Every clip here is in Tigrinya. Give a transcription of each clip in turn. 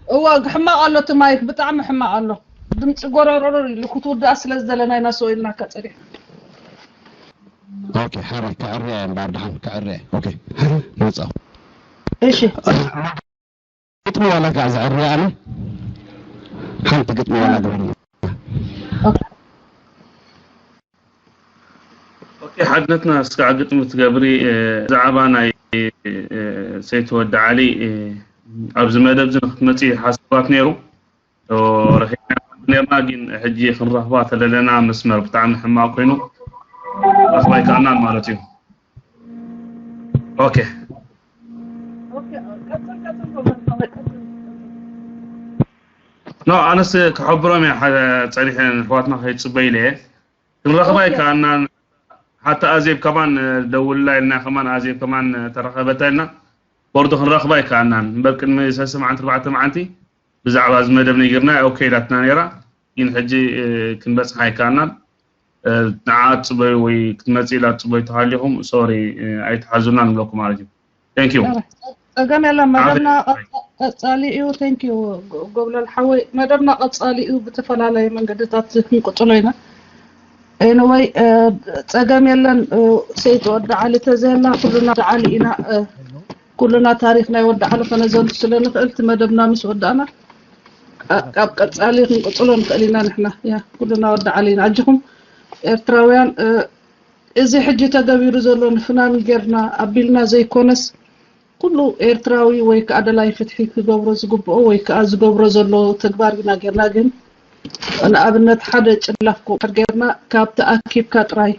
እወ፣ ሕማቕ ኣሎ እቲ ማይክ፣ ብጣዕሚ ሕማቕ ኣሎ። ድምፂ ጎረሮሮ ኢሉ ክትውዳእ ስለ ዝደለና ኢና ሰው ኢልናካ ጸኒሕና። ኦኬ፣ ሕራይ፣ ከዕርያ እየ እምበኣር፣ ደሓን ከዕርያ እየ። ኦኬ፣ ሕራይ፣ መጻኹ። እሺ። ግጥሚ ዋላ ከዓ ዘዕርያ ኣነ፣ ሓንቲ ግጥሚ ዋላ ግበርና። ኦኬ። ኦኬ፣ ሓድነትና እስካዕ ግጥሚ ትገብሪ። እ፣ ብዛዕባ ናይ፣ እ፣ ሰይቲ ወዲ ዓሊ፣ እ፣ ኣብዚ መደብ እዚ ንክትመፂ ሓሳባት ነይሩ። ኦ፣ ረኺብና ነርና፣ ግን ሕጂ ክንረኽባ ተለለና መስመር ብጣዕሚ ሕማቕ ኮይኑ ረኽባ ኣይከኣልናን ማለት እዩ። ኦኬ። ኖ፣ ኣነስ ክሕብሮም እየ፣ ሓደ ጸኒሐ ንሕዋትና ከይጽበ ኢለ እየ። ክንረኽባ ኣይከኣልናን። ሓታ ኣዜብ ከማን ደውልላ ኢልና፣ ከማን ኣዜብ ከማን ተረኸበታ ኢልና፣ ቦርዶ ክንረኽባ ኣይከኣልናን። እምበር ቅድሚ ሰለስተ መዓልቲ፣ ኣርባዕተ መዓልቲ ብዛዕባ እዚ መደብ ነጊርና፣ ኦኬ ኢላትና ነይራ። ግን ሕጂ፣ እ፣ ክንበጽሕ ኣይከኣልናን። እ፣ ንዓ ትጽበዩ ወይ ክትመጽእ ኢላ ትጽበዩ ተሃሊኹም፣ ሶሪ፣ እ፣ ኣይትሓዙና ንብለኩም ማለት እዩ። Thank you። ጸገም የለን። መደብና ቀጻሊ እዩ። Thank you ጎብለል ሓወይ። መደብና ቀጻሊ እዩ። ብተፈላለየ መንገድታት ክንቅጽሎ ኢና። Anyway፣ እ፣ ጸገም የለን። እ፣ ሰይቲ ወዲ ዓሊ ተዘየላ ኩልና ወዲ ዓሊ ኢና። እ፣ ኩልና ታሪኽ ናይ ወዲ ዓሊ ከነዘንቱ ስለ ንኽእል እቲ መደብና ምስ ወዳእና ቃ-፣ ካብ ቀጻሊ ክንቅጽሎ ንኽእል ኢና ንሕና። ያ፣ ኩልና ወዲ ዓሊ ኢና። ኣጆኹም ኤርትራውያን፣ እ፣ እዚ ሕጂ ተገቢሩ ዘሎ ንፍናን ጌርና ኣቢልና ዘይኮነስ፣ ኩሉ ኤርትራዊ ወይ ከኣ ደላይ ፍትሒ ክገብሮ ዝግብኦ ወይ ከኣ ዝገብሮ ዘሎ ተግባር ኢና ጌርና። ግን ንኣብነት ሓደ ጭላፍ ኮፍ ጌርና ካብቲ ኣኪብካ ጥራይ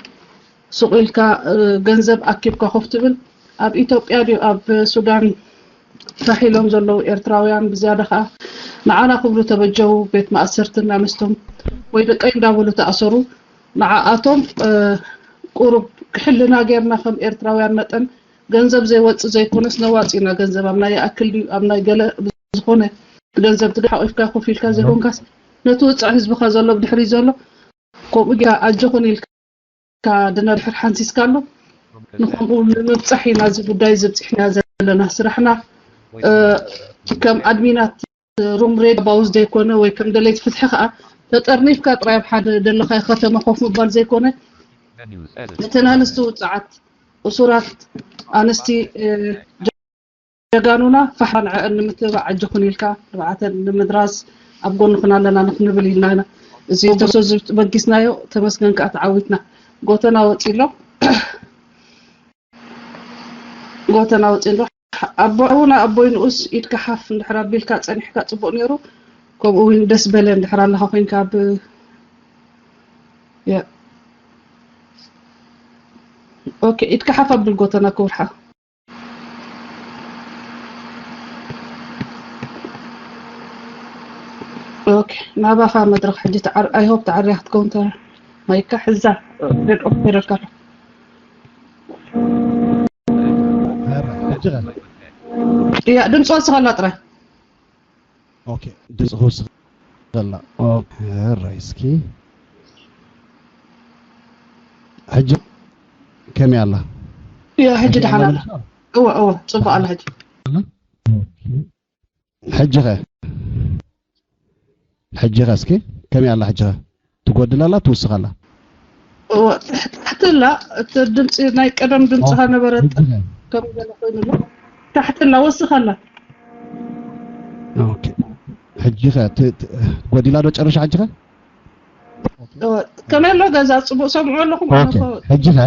ሱቕ ኢልካ፣ እ፣ ገንዘብ ኣኪብካ ኮፍ ትብል። ኣብ ኢትዮጵያ ድዩ ኣብ ሱዳን ፋሕ ኢሎም ዘለዉ ኤርትራውያን፣ ብዝያዳ ከኣ ንዓና ክብሉ ተበጀዉ ቤት ማእሰርቲ እናመስቶም ወይ ደቀይ እንዳበሉ ተኣሰሩ። ንዓኣቶም፣ እ፣ ቁሩብ ሕልና ጌርና ከም ኤርትራውያን መጠን ገንዘብ ዘይወጽእ ዘይኮነስ ነዋጽ ኢና። ገንዘብ ኣብ ናይ ይኣክል ድዩ ኣብ ናይ ገለ ብዝኾነ ገንዘብ ትግል ሓቂፍካ ኮፍ ኢልካ ዘይኮንካስ ነቲ ውጽዕ ህዝብኻ ዘሎ ብድሕሪት ዘሎ ከምኡ ጌርካ ኣጆኹን ኢልካ ድና ድሕር ሓንሲስካ ኣሎ። ንኸምኡ ንምብጻሕ ኢና እዚ ጉዳይ እዚ ኣብጺሕና ዘለና። ስራሕና፣ እ፣ ከም ኣድሚናት ሩም ሬድ ባውዝ ዘይኮነ ወይ ከም ደለይቲ ፍትሒ ከኣ ተጠርኒፍካ ጥራይ ኣብ ሓደ ደለኻዮ ከተማ ኮፍ ምባል ዘይኮነ፣ እተን ኣንስቲ ውጽዓት፣ እሱራት ኣንስቲ፣ እ፣ ጀጋኑና ፋሕራ ንዐአን ንምትብባዕ ኣጆኹን ኢልካ ንብዓተን ንምድራዝ ኣብ ጎንኽን ኣለና ንክንብል ኢልና ኢና። እዚ ተሶ በጊስናዮ፣ ተመስገን ከኣ ተዓዊትና። ጎተና ወጺ ኣሎ። ጎተና ወጺ ኣሎ። ኣቦ፣ ኣቡና ኣቦይ ንኡስ ኢድካ ሓፍ እንድሕር ኣቢልካ ጸኒሕካ ጽቡቕ ነይሩ። ከምኡ እውን ደስ በለ እንድሕር ኣለኻ ኮይንካ ኣብ፣ ያ። ኦኬ፣ ኢድካ ሓፍ ኣብል ጎተና ክብርሓ። ኦኬ፣ ናባኻ መድረኽ ሕጂ ተዓር-፣ I hope ተዓርያ ክትከውን ተ-፣ ማይካ ሕዛ፣ ሬድ ኦፍ ተረካ። ሕጂ ኸ? ያ፣ ድምፂ ወስኸላ ጥራይ። ኦኬ፣ ድምፂ ክውስኽ ከላ። ኦኬ፣ ሕራይ እስኪ። ሕጂ ከመይ ኣላ? ያ፣ ሕጂ ደሓን ኣላ። እወ፣ እወ፣ ጽቡቕ ኣላ ሕጂ። ኦኬ። ሕጂ ኸ? ሕጂ ኸ እስኪ ከመይ ኣላ? ሕጂ ኸ ትጎድል ኣላ ትውስኽ ኣላ? እወ፣ ትሕ-፣ ታሕቲ ኣላ። እቲ ድምፂ ናይ ቀደም ድምፅኻ ኦኬ፣ ነበረ። ሕጂ ኸ? ከም ገለ ኮይኑ ኣሎ። ታሕቲ ኣላ፣ ወስኽ ኣላ። ኦኬ። ሕጂ ኸ ት-፣ ት-፣ ጎዲላ ዶ ጨረሻ ሕጂ ኸ? እወ፣ ከመይ ኣሎ ገዛ? ጽቡቕ ሰምዑ ኣለኹም? ኣነ ኦኬ። እኮ ሕጂ ኸ?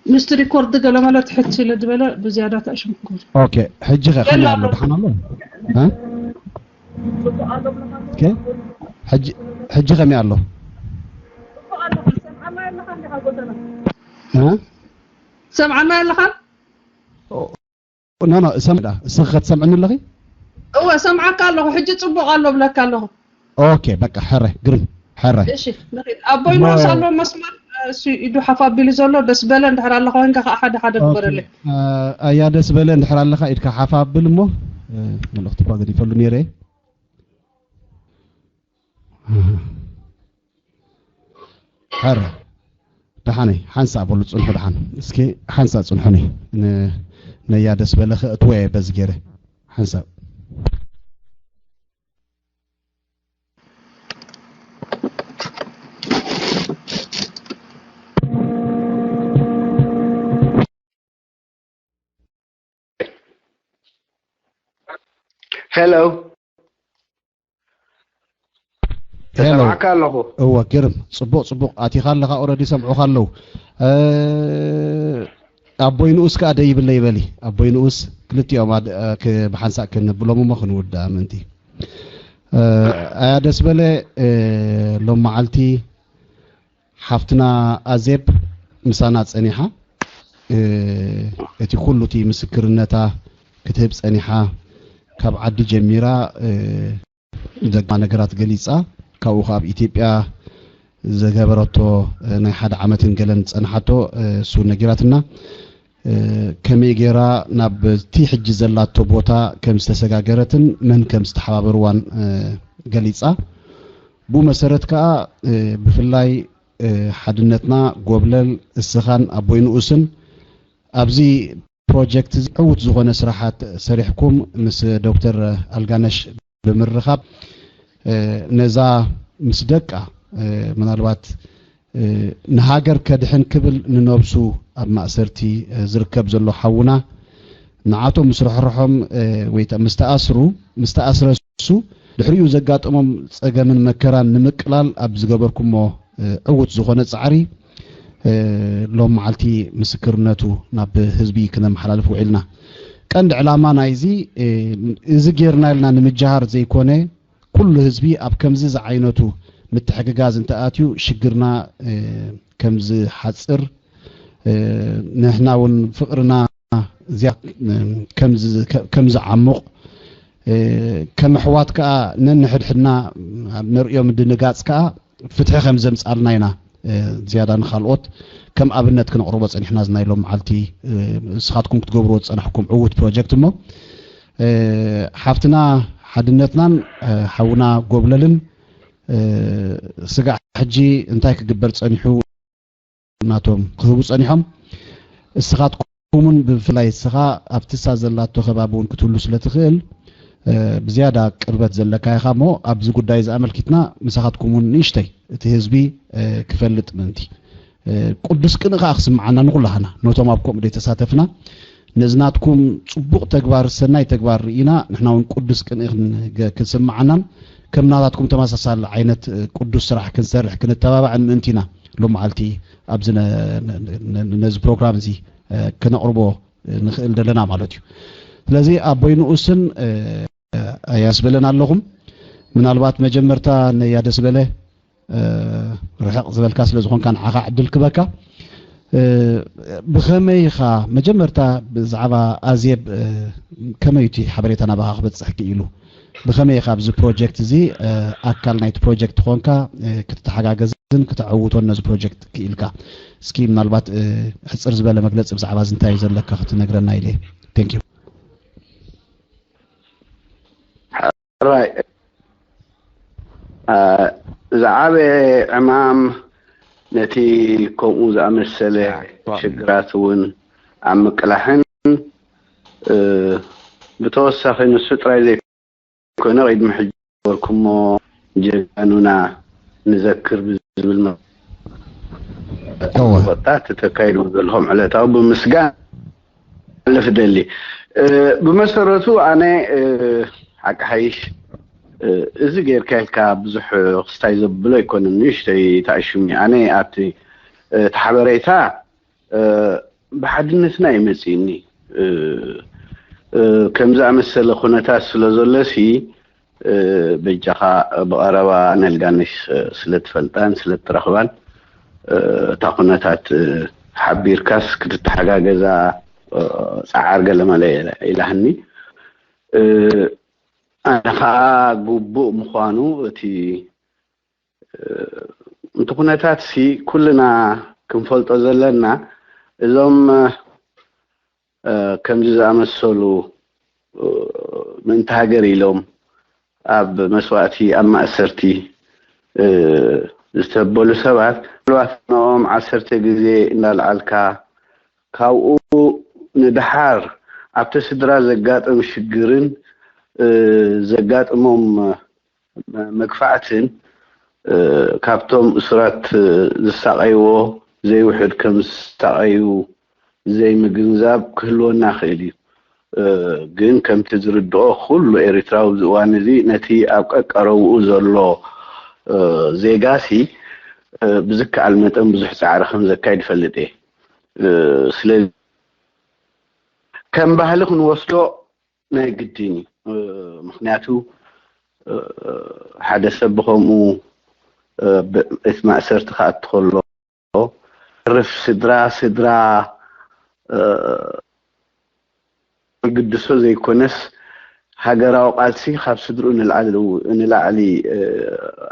ምስቲ ሪኮርድ ገለ ማለት ሕት ስለ ዝበለ ብዝያዳ ተኣሽምኩም። ኦኬ። ሕጂ ኸ ከመይ ኣሎ? ደሓን ኣሎ? እ? ኦኬ። ሕጂ፣ ሕጂ ከመይ ኣሎ? እ? ሰምዓና ኣለኻን? ኖ፣ ኖ፣ እሰምዕ ዳ። እስኺ ከ ትሰምዕኒ ኣለኺ? እወ፣ ሰምዓካ ኣለኹ። ሕጂ ጽቡቕ ኣሎ ብለካ ኣለኹ። ኦኬ፣ በቃ፣ ሕራይ፣ ግርም፣ ሕራይ። እሺ፣ ንኺድ። ኣቦይ ኖ። ንኡስ ኣሎ መስመር፣ እሱ ኢዱ ሓፍ ኣቢሉ ዘሎ፣ ደስ በለ እንድሕር ኣለኻ ኮይንካ ከዓ ሓደ ሓደ ኦኬ፣ ግበረለይ። እ፣ ኣያ ደስ በለ እንድሕር ኣለኻ ኢድካ ሓፍ ኣብል እሞ፣ እ፣ መልእኽቲ እኳ ገዲፈሉ ነይረ። ሕራይ። ደሓነይ፣ ሓንሳእ በሉ፣ ጽንሑ ደሓን። እስኪ ሓንሳእ ጽንሑኒ። ን-፣ ነያ ደስ በለ ከእትዎ እየ በዚ ገይረ። ሓንሳእ። ሄሎ፣ ሄሎ። ተሰማዕካ ኣለኹ። እወ፣ ግርም። ጽቡቕ፣ ጽቡቕ። ኣቲኻ ኣለኻ፣ ኦረዲ ሰምዑኻ ኣለዉ። እ፣ ኣቦይ ንኡስ ከኣ ደይብለይ በሊ። ኣቦይ ንኡስ ክልቲኦም ኣድ-፣ እ፣ ክ-፣ ብሓንሳእ ክነብሎም እሞ ክንውድኣ ምእንቲ። እ፣ ኣያ ደስ በለ፣ እ፣ ሎም መዓልቲ ሓፍትና ኣዜብ ምሳና ጸኒሓ፣ እ፣ እቲ ኩሉ እቲ ምስክርነታ ክትህብ ጸኒሓ፣ ካብ ዓዲ ጀሚራ፣ እ፣ ዘጋጠማ ነገራት ገሊጻ፣ ካብኡ ከኣ ኣብ ኢትዮጵያ ዝገበረቶ፣ እ፣ ናይ ሓደ ዓመትን ገለን ዝጸንሓቶ፣ እ፣ እሱ ነጊራትና። እ፣ ከመይ ገይራ ናብ እቲ ሕጂ ዘላቶ ቦታ ከም ዝተሰጋገረትን መን ከም ዝተሓባበርዋን፣ እ፣ ገሊጻ። ብኡ መሰረት ከኣ፣ እ፣ ብፍላይ፣ እ፣ ሓድነትና ጎብለል፣ እስኻን ኣቦይ ንኡስን ኣብዚ ፕሮጀክት እዚ ዕዉት ዝኾነ ስራሓት ሰሪሕኩም ምስ ዶክተር ኣልጋነሽ ብምርኻብ፣ እ፣ ነዛ ምስ ደቃ፣ እ፣ ምናልባት፣ እ፣ ንሃገር ከድሕን ክብል ንነብሱ ኣብ ማእሰርቲ፣ እ፣ ዝርከብ ዘሎ ሓውና፣ ንዓቶም ምስ ረሕርሖም፣ እ፣ ወይ ተ-፣ ምስ ተኣስሩ፣ ምስ ተኣስረ እሱ፣ ድሕሪኡ ዘጋጠሞም ጸገምን መከራን ንምቅላል ኣብ ዝገበርኩሞ፣ እ፣ ዕዉት ዝኾነ ጻዕሪ፣ እ፣ ሎም መዓልቲ ምስክርነቱ ናብ ህዝቢ ክነመሓላልፍ ውዒልና። ቀንዲ ዕላማ ናይዚ፣ እ፣ እዚ ጌርና ኢልና ንምጅሃር ዘይኮነ፣ ኩሉ ህዝቢ ኣብ ከምዚ ዝዓይነቱ ምትሕግጋዝ እንተኣትዩ ሽግርና፣ እ፣ ከም ዝሓጽር፣ እ፣ ንሕና እውን ፍቕርና እዚኣ፣ እ፣ ከም ዝ-፣ ከ-፣ ከም ዝዓሙቕ፣ እ፣ ከም ኣሕዋት ከኣ ነንሕድሕድና ኣብ ነርእዮ ምድንጋጽ ከኣ ፍትሒ ከም ዘምጻልና ኢና፣ እ፣ ዝያዳ ንኻልኦት ከም ኣብነት ክነቕርቦ ጸኒሕና። እዚ ናይ ሎም መዓልቲ፣ እ፣ ንስኻትኩም ክትገብርዎ ዝጸናሕኩም ዕዉት ፕሮጀክት እሞ፣ እ፣ ሓፍትና ሓድነትናን፣ እ፣ ሓውና ጎብለልን፣ እ፣ ስጋዕ ሕጂ እንታይ ክግበር ጸኒሑ ናቶም ክህቡ ጸኒሖም። እስኻትኩምን ብፍላይ እስኻ ኣብቲ እሳ ዘላቶ ከባቢ እውን ክትህሉ ስለ ትኽእል፣ እ፣ ብዝያዳ ቅርበት ዘለካ ኢኻ እሞ ኣብዚ ጉዳይ እዚ ኣመልኪትና ምሳኻትኩም እውን ንእሽተይ እቲ ህዝቢ፣ እ፣ ክፈልጥ ምእንቲ፣ እ፣ ቅዱስ ቅንኢ ከኣ ክስምዓና ንኹላህና ነቶም ኣብ ከምኡ ዘይተሳተፍና። ነዚ ናትኩም ጽቡቕ ተግባር፣ ሰናይ ተግባር ርኢና ንሕና እውን ቅዱስ ቅንኢ ክን-፣ ክስምዓናን ከም ናታትኩም ተመሳሳሊ ዓይነት፣ እ፣ ቅዱስ ስራሕ ክንሰርሕ ክንተባባዕን ምእንቲ ኢና ሎም መዓልቲ ኣብዚ ነ-፣ ነ-፣ ነ-፣ ነዚ ፕሮግራም እዚ፣ እ፣ ክነቕርቦ ንኽእል ዘለና ማለት እዩ። ስለዚ ኣቦይ ንኡስን፣ እ፣ ኣያስ በለን ኣለኹም። ምናልባት መጀመርታ ነያ ደስ በለ፣ እ፣ ርሕቕ ዝበልካ ስለ ዝኾንካ ንዓኻ ዕድል ክበካ። እ፣ ብኸመይ ኢኻ መጀመርታ ብዛዕባ ኣዜብ፣ እ፣ ከመይ እቲ ሓበሬታ ናባኻ ክበጽሕ ክኢሉ? ብኸመይ ኢኻ ኣብዚ ፕሮጀክት እዚ፣ እ፣ ኣካል ናይቲ ፕሮጀክት ኮንካ፣ እ፣ ክትተሓጋገዝን ክተዕውቶን ነዚ ፕሮጀክት ክኢልካ? እስኪ ምናልባት፣ እ፣ ሕጽር ዝበለ መግለጺ ብዛዕባ እዚ እንታይ እዩ ዘለካ ክትነግረና ኢለ። Thank you። ሕራይ፣ እ፣ ዝዓበየ ዕማም ነቲ ከምኡ ዝኣመሰለ ሽግራት እውን ኣብ ምቅላሕን፣ እ፣ ብተወሳኺ ንሱ ጥራይ ዘይኮነ ቅድሚ ሕጂ ገበርኩሞ ጀጋኑና ንዘክር ብዝብል መ-፣ እወ። ወጣት ተካይዱ ዘለኹም ዕለታዊ ብምስጋን ክሓልፍ ደሊ። እ፣ ብመሰረቱ ኣነ፣ እ፣ ሓቂ ሓይሽ፣ እ፣ እዚ ጌርካ ኢልካ ብዙሕ ክስታይ ዘብሎ ኣይኮነን፣ ንእሽተይ ተኣሽሙ። ኣነ ኣብቲ፣ እ፣ እቲ ሓበሬታ፣ እ፣ ብሓድነትና እዩ መጺእኒ። እ፣ እ፣ ከም ዝኣመሰለ ኩነታት ስለ ዘሎ ሲ፣ እ፣ በጃኻ ብቐረባ ነልጋነሽ፣ እ፣ ስለ ትፈልጣን ስለ ትረኽባን፣ እ፣ እታ ኩነታት፣ እ፣ ሓቢርካስ ክትተሓጋገዛ፣ እ፣ ጸዓር ገለመለ ኢላህኒ። እ፣ ኣነ ኸኣ ግቡእ ምዃኑ እቲ፣ እ፣ እቲ ኩነታት ሲ ኩልና ክንፈልጦ ዘለና እዞም፣ እ፣ ከምዚ ዝኣመሰሉ፣ እ፣ ምእንቲ ሃገር ኢሎም ኣብ መስዋእቲ፣ ኣብ ማእሰርቲ፣ እ፣ ዝተበሉ ሰባት ምናልባት ንኦም ዓሰርተ ግዜ እንዳልዓልካ ካብኡ ንደሓር ኣብቲ ስድራ ዘጋጥም ሽግርን፣ እ፣ ዘጋጥሞም መ-፣ መግፋዕትን፣ እ፣ ካብቶም እሱራት፣ እ፣ ዝሳቐይዎ ዘይውሕድ ከም ዝሳቐዩ ዘይምግንዛብ ክህልወና ይኽእል እዩ። ግን ከምቲ ዝርድኦ ኩሉ ኤርትራዊ ኣብዚ እዋን እዚ ነቲ ኣብ ቀቀረብኡ ዘሎ ዜጋሲ ብዝከኣል መጠን ብዙሕ ጻዕሪ ከም ዘካይድ ይፈልጥ እየ። ስለዚ ከም ባህሊ ክንወስዶ ናይ ግድን እዩ። ምኽንያቱ ሓደ ሰብ ብኸምኡ እቲ ማእሰርቲ ክኣቱ ከሎ ተርፍ ስድራ ስድራ ግድሶ ዘይኮነስ ሃገራዊ ቃልሲ ካብ ስድርኡ ንላዕሊ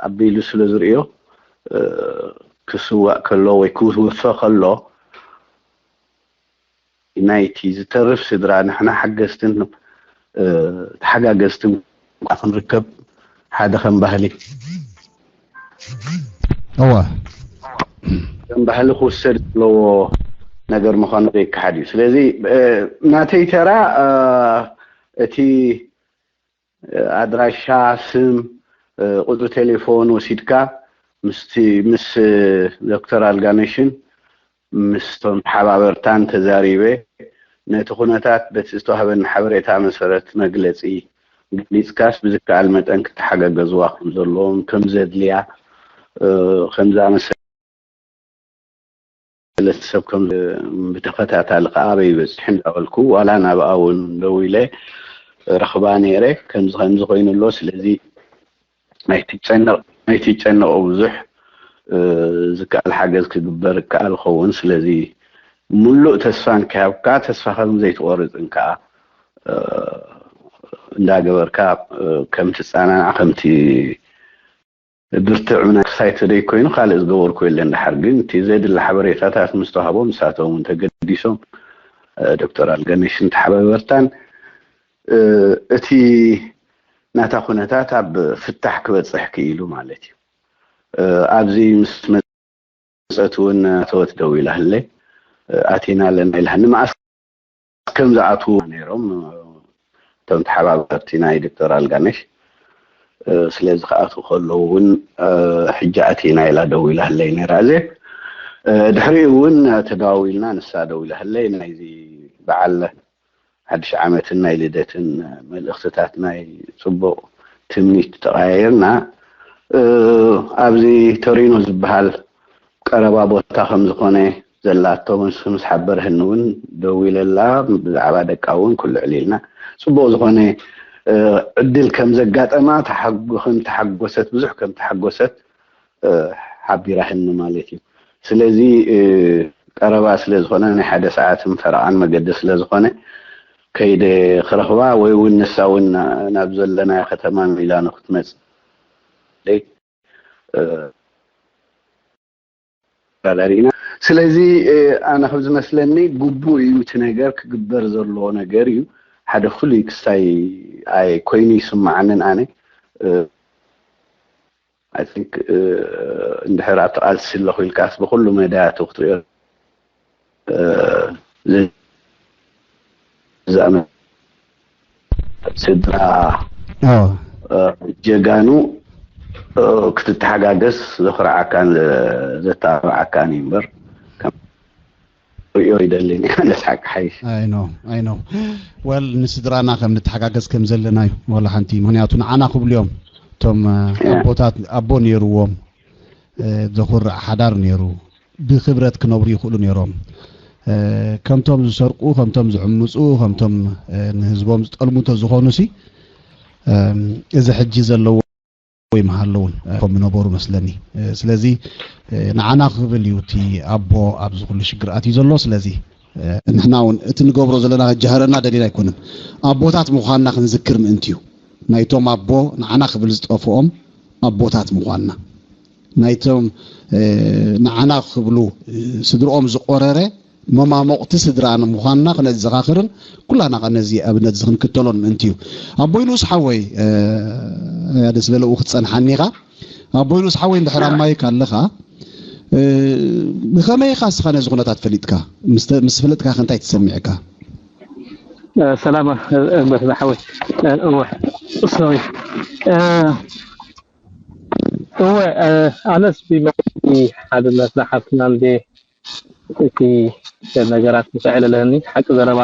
ኣቢሉ ስለ ዝርእዮ ክስዋእ ከሎ ወይ ክውፈ ከሎ ናይቲ ዝተርፍ ስድራ ንሕና ሓገዝትን ተሓጋገዝትን ክንርከብ ሓደ ከም ባህሊ እወ ከም ባህሊ ክውሰድ ዘለዎ ነገር ምዃኑ ዘይከሓድ እዩ። ስለዚ ናተይ ተራ እቲ ኣድራሻ፣ ስም፣ ቁፅሪ ቴሌፎን ወሲድካ ምስቲ ምስ ዶክተር ኣልጋነሽን ምስቶም ተሓባበርታን ተዛሪበ ነቲ ኩነታት በቲ ዝተዋህበኒ ሓበሬታ መሰረት መግለፂ ገሊፅካስ ብዝከኣል መጠን ክተሓጋገዝዋ ከም ዘለዎም ከም ዘድልያ ከምዝኣመሰለ ሰብ ከም ብተኸታታሊ ከዓ ኣበይ ይበፅሕ እንዳበልኩ ዋላ ናብኣ እውን ደዊለ ረኽባ ነይረ ከምዚ ከምዚ ኮይኑ ኣሎ ስለዚ ኣይትጨነቕ ኣይትጨነቑ ብዙሕ ዝከኣል ሓገዝ ክግበር ይከኣል ኸውን ስለዚ ሙሉእ ተስፋ እንክሃብካ ተስፋ ከም ዘይትቆርፅን ከዓ እንዳገበርካ ከም ትፃናናዕ ከም ትብርትዕ ምና ክሳይ ተደይ ኮይኑ ካልእ ዝገበርኩ የለን። ድሓር ግን እቲ ዘድሊ ሓበሬታታት ምስ ተዋህቦም ንሳቶም እውን ተገዲሶም ዶክተር ኣልገነሽን ተሓባበርታን እቲ ናታ ኩነታት ኣብ ፍታሕ ክበፅሕ ክኢሉ ማለት እዩ። ኣብዚ ምስ መፀት እውን ኣተወት ደው ኢላህለይ ኣቲና ኣለና ኢላሃኒ መኣስ ከም ዝኣትዉ ነይሮም እቶም ተሓባበርቲ ናይ ዶክተር ኣልጋነሽ ስለዚ ክኣትዉ ከለዉ እውን ሕጂ ኣቲና ኢላ ደው ኢላህለይ ነይራ እዜ ድሕሪኡ እውን ተደዋዊልና ንሳ ደው ኢላህለይ ናይዚ በዓል ሓድሽ ዓመትን ናይ ልደትን መልእኽትታት ናይ ፅቡቕ ትምኒት ተቐያየርና ኣብዚ ቶሪኖ ዝበሃል ቀረባ ቦታ ከም ዝኾነ ዘላቶ ምስ ምስ ሓበረህኒ እውን ደዊለላ ብዛዕባ ደቃ እውን ኩሉ ዕሊልና ፅቡቕ ዝኾነ ዕድል ከም ዘጋጠማ ከም ተሓጎሰት ብዙሕ ከም ተሓጎሰት ሓቢራህኒ ማለት እዩ። ስለዚ ቀረባ ስለ ዝኾነ ናይ ሓደ ሰዓትን ፈረቓን መገዲ ስለ ዝኾነ ከይደ ክረኽባ ወይ እውን ንሳ እውን ናብ ዘለናዮ ከተማ ሚላኖ ክትመፅእ ጋለሪና ስለዚ ኣነ ከም ዝመስለኒ ግቡእ እዩ እቲ ነገር ክግበር ዘለዎ ነገር እዩ ሓደ ፍሉይ ክስታይ ኣይ ኮይኑ ይስማዓንን ኣነ I think እንድሕር ኣብቲ ቃልሲ ኣለኹ ኢልካስ ብኩሉ መዳያቱ ክትሪኦ ዝኣመ ስድራ ጀጋኑ ክትተሓጋገዝ ዘኹርዓካን ዘተባብዓካን እዩ እምበር ሪኦ ይደልን ነስሓቅ ሓይሽ I know I know well ንስድራና ከም ንተሓጋገዝ ከም ዘለና እዩ ወላ ሓንቲ ምክንያቱ ንዓና ክብሉ እዮም እቶም ኣቦታት ኣቦ ነይርዎም ዘኹርዕ ሓዳር ነይሩ ብክብረት ክነብሩ ይኽእሉ ነይሮም ከምቶም ዝሰርቁ ከምቶም ዝዕምፁ ከምቶም ንህዝቦም ዝጠልሙ ተዝኾኑ ሲ እዚ ሕጂ ዘለዎ ይምሃለውን ከም ነበሩ መስለኒ ስለዚ ንዓና ክብል እዩ እቲ ኣቦ ኣብዚ ኩሉ ሽግር ኣትዩ ዘሎ ስለዚ ንሕና እውን እቲ ንገብሮ ዘለና ጃህረና ደሊል ኣይኮነን ኣቦታት ምዃንና ክንዝክር ምእንቲ እዩ ናይቶም ኣቦ ንዓና ክብል ዝጠፍኦም ኣቦታት ምዃንና ናይቶም ንዓና ክብሉ ስድርኦም ዝቆረረ መማሞቕቲ ስድራ ንምዃንና ክነዘኻኽርን ኩላና ከነዚ ኣብነት እዚ ክንክተሎን ምእንቲ እዩ። ኣቦይ ንኡስ ሓወይ ያደ ስለ ለኡ ክትጸንሓኒ ኢኻ። ኣቦይ ንኡስ ሓወይ እንድሕር ኣብ ማይክ ኣለኻ ብኸመይ ኢኻ እስኻ ነዚ ኩነታት ፈሊጥካ? ምስ ፈለጥካ ከ እንታይ ተሰሚዕካ? ሰላም በስመ ሓወይ እወ ሶሪ እወ ኣነስ ብመንገዲ ሓድነትና ሓፍትና እንዴ እቲ ነገራት ምስ ኣዕለለኒ ሓቂ ዘረባ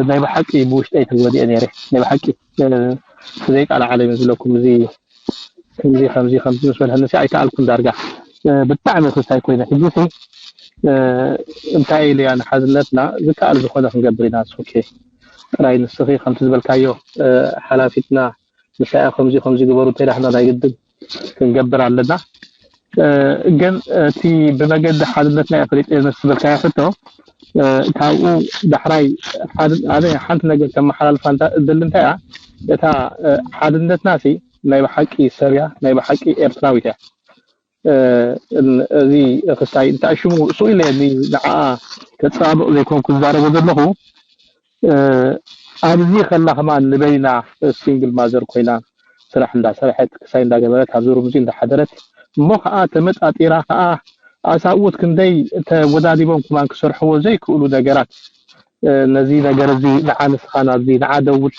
ናይ ብሓቂ ብውሽጠይ ተጎዲአ ነይረ። ናይ ብሓቂ ብዘይ ቃል ዓለም ዝብለኩም፣ እዚ ከምዚ ከምዚ ከምዚ ምስ በልሐኒ ኣይከኣልኩን። ዳርጋ ብጣዕሚ ክስታይ ኮይነ። ሕጂ እንታይ ኢሉ ያ ንሓድነትና ዝከኣል ዝኾነ ክንገብር ኢና። ኦኬ፣ ጥራይ ንስኺ ከምቲ ዝበልካዮ ሓላፊትና ንሳያ ከምዚ ከምዚ ግበሩ እንተዳሕና ናይ ግድን ክንገብር ኣለና። ግን እቲ ብመገዲ ሓድነትና እየ ፈሊጠ ምስ ዝበልካዮ ሕቶ፣ ካብኡ ዳሕራይ ኣነ ሓንቲ ነገር ከመሓላልፋ እደሊ። እንታይ እያ እታ ሓድነትና ሲ ናይ ብሓቂ ሰብ እያ፣ ናይ ብሓቂ ኤርትራዊት እያ። እዚ ክስታይ እንታይ ሽሙ እሱ ኢለ ንዓኣ ከፀባብቕ ዘይኮንኩ ዝዛረቦ ዘለኹ። ኣብዚ ከላ ከማን ንበይና ሲንግል ማዘር ኮይና ስራሕ እንዳሰርሐት ክሳይ እንዳገበረት ኣብዚ ሩምዚ እንዳሓደረት እሞ ከዓ ተመጣጢራ ከዓ ኣሳብኡት ክንደይ ተወዳዲቦም ከማን ክሰርሕዎ ዘይክእሉ ነገራት ነዚ ነገር እዚ ንዓ ንስኻ ናብዚ ንዓ ደውል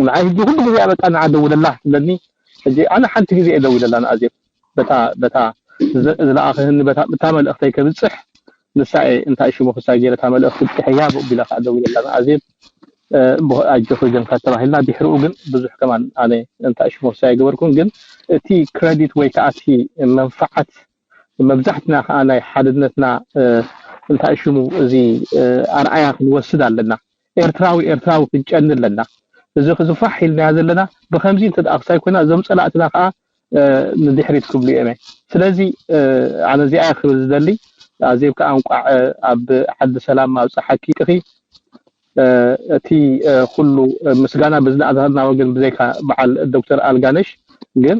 ንዓ ህጂ ኩሉ ግዜ በቃ ንዓ ደውለላ ትብለኒ። ሕጂ ኣነ ሓንቲ ግዜ እየ ደዊለላ ንኣዜብ በታ በታ ዝለኣኸህኒ በታ እታ መልእኽተይ ከብፅሕ ንሳ እየ እንታይ ሽሙ ክሳ ገይረ እታ መልእኽቲ ብፅሐያ ብኡ ቢላ ከዓ ደዊለላ ንኣዜብ ኣጆኺ ጀንካ ተባሂልና ድሕሪኡ ግን ብዙሕ ከማን ኣነ እንታይ ሽሙ ክሳ ኣይገበርኩን። ግን እቲ ክረዲት ወይ ከዓ እቲ መንፋዓት መብዛሕትና ከዓ ናይ ሓድነትና እንታይ ሽሙ እዚ ኣርኣያ ክንወስድ ኣለና። ኤርትራዊ ኤርትራዊ ክንጨኒ ኣለና። እዚ ክዝፋሕ ኢልናያ ዘለና ብከምዚ እንተ ደኣ ክሳይ ኮይና እዞም ጸላእትና ከዓ ንድሕሪት ክብሉ እዮም። ስለዚ ኣነ እዚኣ ክብል ዝደሊ ኣዜብ ከዓ እንቋዕ ኣብ ዓዲ ሰላም ኣብፀሓኪ ኢኺ። እቲ ኩሉ ምስጋና ብዝናእታና ወገን ብዘይካ በዓል ዶክተር ኣልጋነሽ ግን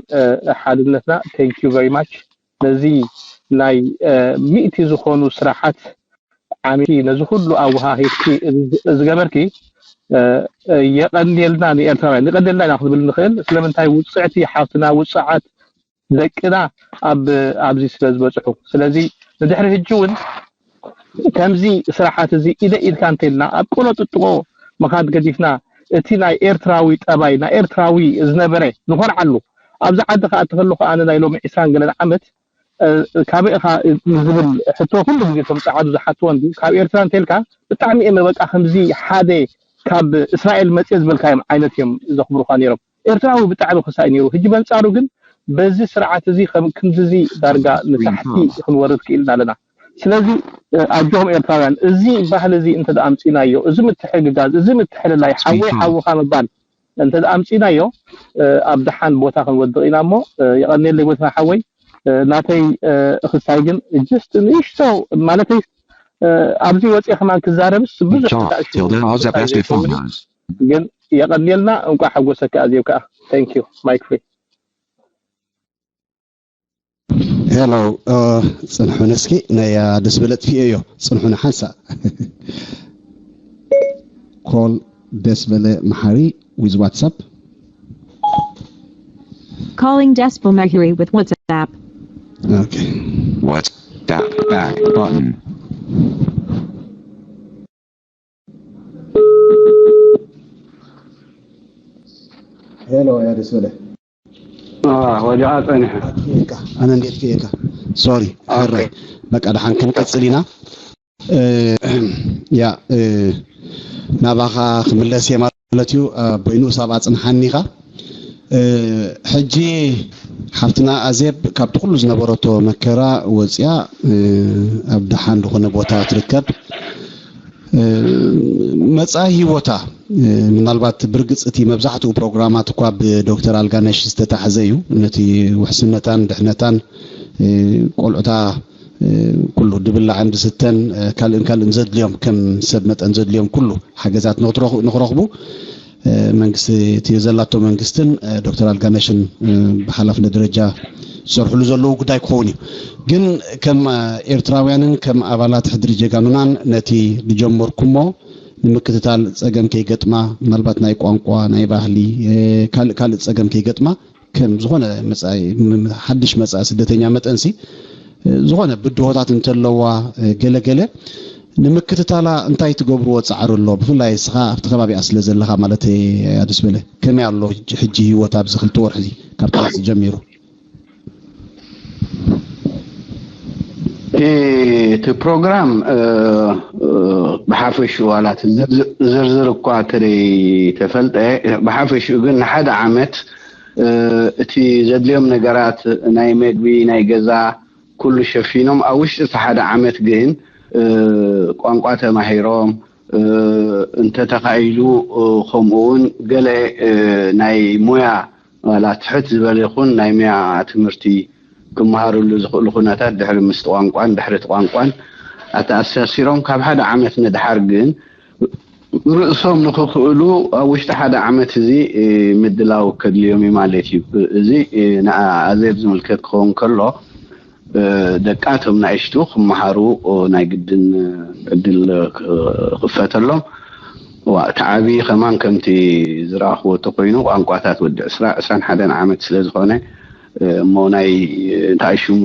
ሓድነትና thank you very much ነዚ ናይ ሚእቲ ዝኾኑ ስራሓት ዓሚቲ ነዚ ኩሉ ኣወሃሂድኪ ዝገበርኪ የቐንየልና ንኤርትራውያን። የቐንየልና ኢና ክንብል ንኽእል። ስለምንታይ ውፅዕቲ ሓፍትና ውፅዓት ደቅና ኣብ ኣብዚ ስለ ዝበፅሑ። ስለዚ ንድሕሪ ሕጂ እውን ከምዚ ስራሓት እዚ ኢደ ኢድካ እንተልና ኣብ ቆሎ ጥጥቆ ምኻድ ገዲፍና እቲ ናይ ኤርትራዊ ጠባይ ናይ ኤርትራዊ ዝነበረ ንኾርዓሉ ኣብዚ ዓዲ ከኣ እትኸለኹ ኣነ ናይ ሎሚ ዕስራን ገለን ዓመት ካበይ ኢኻ ንዝብል ሕቶ ኩሉ ግዜ እቶም ጸዓዱ ዝሓትዎ እንዲ ካብ ኤርትራ እንተልካ ብጣዕሚ እዮም በቃ ከምዚ ሓደ ካብ እስራኤል መጽየ ዝበልካዮም ዓይነት እዮም ዘኽብሩኻ ነይሮም። ኤርትራዊ ብጣዕሚ ክሳይ ነይሩ። ሕጂ በንጻሩ ግን በዚ ስርዓት እዚ ከም ክንድዚ ዳርጋ ንታሕቲ ክንወርድ ክኢልና ኣለና። ስለዚ ኣጆኹም ኤርትራውያን፣ እዚ ባህሊ እዚ እንተ ኣምጺናዮ፣ እዚ ምትሕግጋዝ፣ እዚ ምትሕልላይ፣ ሓወይ ሓውኻ ምባል እንተ ኣምጺናዮ ኣብ ደሓን ቦታ ክንወድቕ ኢና እሞ የቐንየለይ ጎይታ ሓወይ። ናተይ ክስታይ ግን just ንእሽቶ ማለተይ ኣብዚ ወፅየ ከማን ክዛረብስ ብዙሕ ግን የቐንየልና። እንኳዕ ሓጎሰካ ኣዜብ ከዓ thank you mike free ሄሎ ፅንሑ ነስኪ ናይ ደስ በለ ጥፊኤዮ ፅንሑ ንሓንሳ ኮል ደስ በለ መሓሪ with whatsapp Calling Despo Mercury with WhatsApp. Okay. WhatsApp back button. ሄሎ ያ ደስ በለ ወዲኣ ፀኒሐ ኣነ እንዴት ክእካ ሶሪ ሕራይ በቃ ደሓን ክንቀፅል ኢና ያ ናባኻ ክምለስ እየ ማለት እዩ ኣቦይ ንኡስ ኣብኣ ፅንሓኒ ኢኻ ሕጂ ሓፍትና ኣዜብ ካብቲ ኩሉ ዝነበረቶ መከራ ወፅያ ኣብ ደሓን ዝኾነ ቦታ ትርከብ መፃኢ ህይወታ ምናልባት ብርግፅ እቲ መብዛሕትኡ ፕሮግራማት እኳ ብዶክተር ኣልጋነሽ ዝተታሕዘ እዩ ነቲ ውሕስነታን ድሕነታን ቆልዑታ ኩሉ ድብላዕን ድስተን ካልእን ካልእን ዘድልዮም ከም ሰብ መጠን ዘድልዮም ኩሉ ሓገዛት ንክረኽቡ መንግስቲ እቲ ዘላቶ መንግስትን ዶክተር ኣልጋነሽን ብሓላፍነት ደረጃ ዝሰርሕሉ ዘለዉ ጉዳይ ክኸውን እዩ ግን ከም ኤርትራውያንን ከም ኣባላት ሕድሪ ጀጋኑናን ነቲ ዝጀመርኩሞ ንምክትታል ፀገም ከይገጥማ ምናልባት ናይ ቋንቋ ናይ ባህሊ ካልእ ካልእ ፀገም ከይገጥማ ከም ዝኾነ መፃኢ ሓድሽ መፃኢ ስደተኛ መጠንሲ ዝኾነ ብድሆታት እንተለዋ ገለገለ ንምክትታላ እንታይ ትገብርዎ ፃዕሪ ኣሎ ብፍላይ እስኻ ኣብቲ ከባቢኣ ስለ ዘለኻ ማለት ኣድስ በለ ከመይ ኣሎ ሕጂ ህይወት ኣብዚ ክልተ ወርሒ ካብቲ ጀሚሩ እቲ ፕሮግራም ብሓፈሽኡ ዋላ እቲ ዝርዝር እኳ ተደይተፈልጠ፣ ብሓፈሽኡ ግን ንሓደ ዓመት እቲ ዘድልዮም ነገራት፣ ናይ መግቢ፣ ናይ ገዛ፣ ኩሉ ሸፊኖም፣ ኣብ ውሽጢ እቲ ሓደ ዓመት ግን ቋንቋ ተማሂሮም፣ እንተተኻኢሉ፣ ከምኡ እውን ገለ ናይ ሞያ፣ ዋላ ትሕት ዝበለ ይኹን ናይ ሞያ ትምህርቲ ክመሃርሉ ዝኽእሉ ኩነታት፣ ድሕሪ ምስቲ ቋንቋን ድሕሪ እቲ ቋንቋን ኣተኣሳሲሮም፣ ካብ ሓደ ዓመት ንድሓር ግን ርእሶም ንኽኽእሉ ኣብ ውሽጢ ሓደ ዓመት እዚ ምድላው ከድልዮም እዩ ማለት እዩ። እዚ ንኣዜብ ዝምልከት ክኸውን ከሎ፣ ደቃቶም ናእሽቱ ክመሃሩ ናይ ግድን ዕድል ክኽፈተሎም። እቲ ዓብዪ ከማን ከምቲ ዝረኣኽዎ ተኮይኑ፣ ቋንቋታት ወዲ ዕስራ ዕስራን ሓደን ዓመት ስለ ዝኾነ፣ እሞ ናይ እንታይ ሽሙ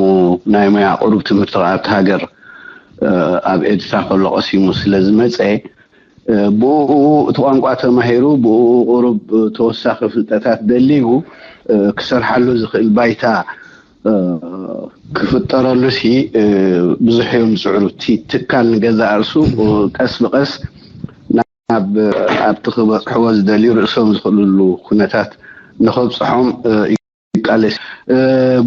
ናይ ሞያ ቁሩብ ትምህርቲ ኣብቲ ሃገር ኣብ ኤድሳ ከሎ ቀሲሙ ስለ ዝመፀ፣ ብኡ እቲ ቋንቋ ተማሂሩ፣ ብኡ ቁሩብ ተወሳኺ ፍልጠታት ደሊቡ ክሰርሓሉ ዝኽእል ባይታ ክፍጠረሉ ሲ ብዙሕ እዮም ዝፅዕሩ። እቲ ትካል ንገዛእ ርእሱ ቀስ ብቀስ ናብ ኣብቲ ክበፅሕዎ ዝደልዩ ርእሶም ዝኽእልሉ ኩነታት ንኸብፅሖም ይቃለስ።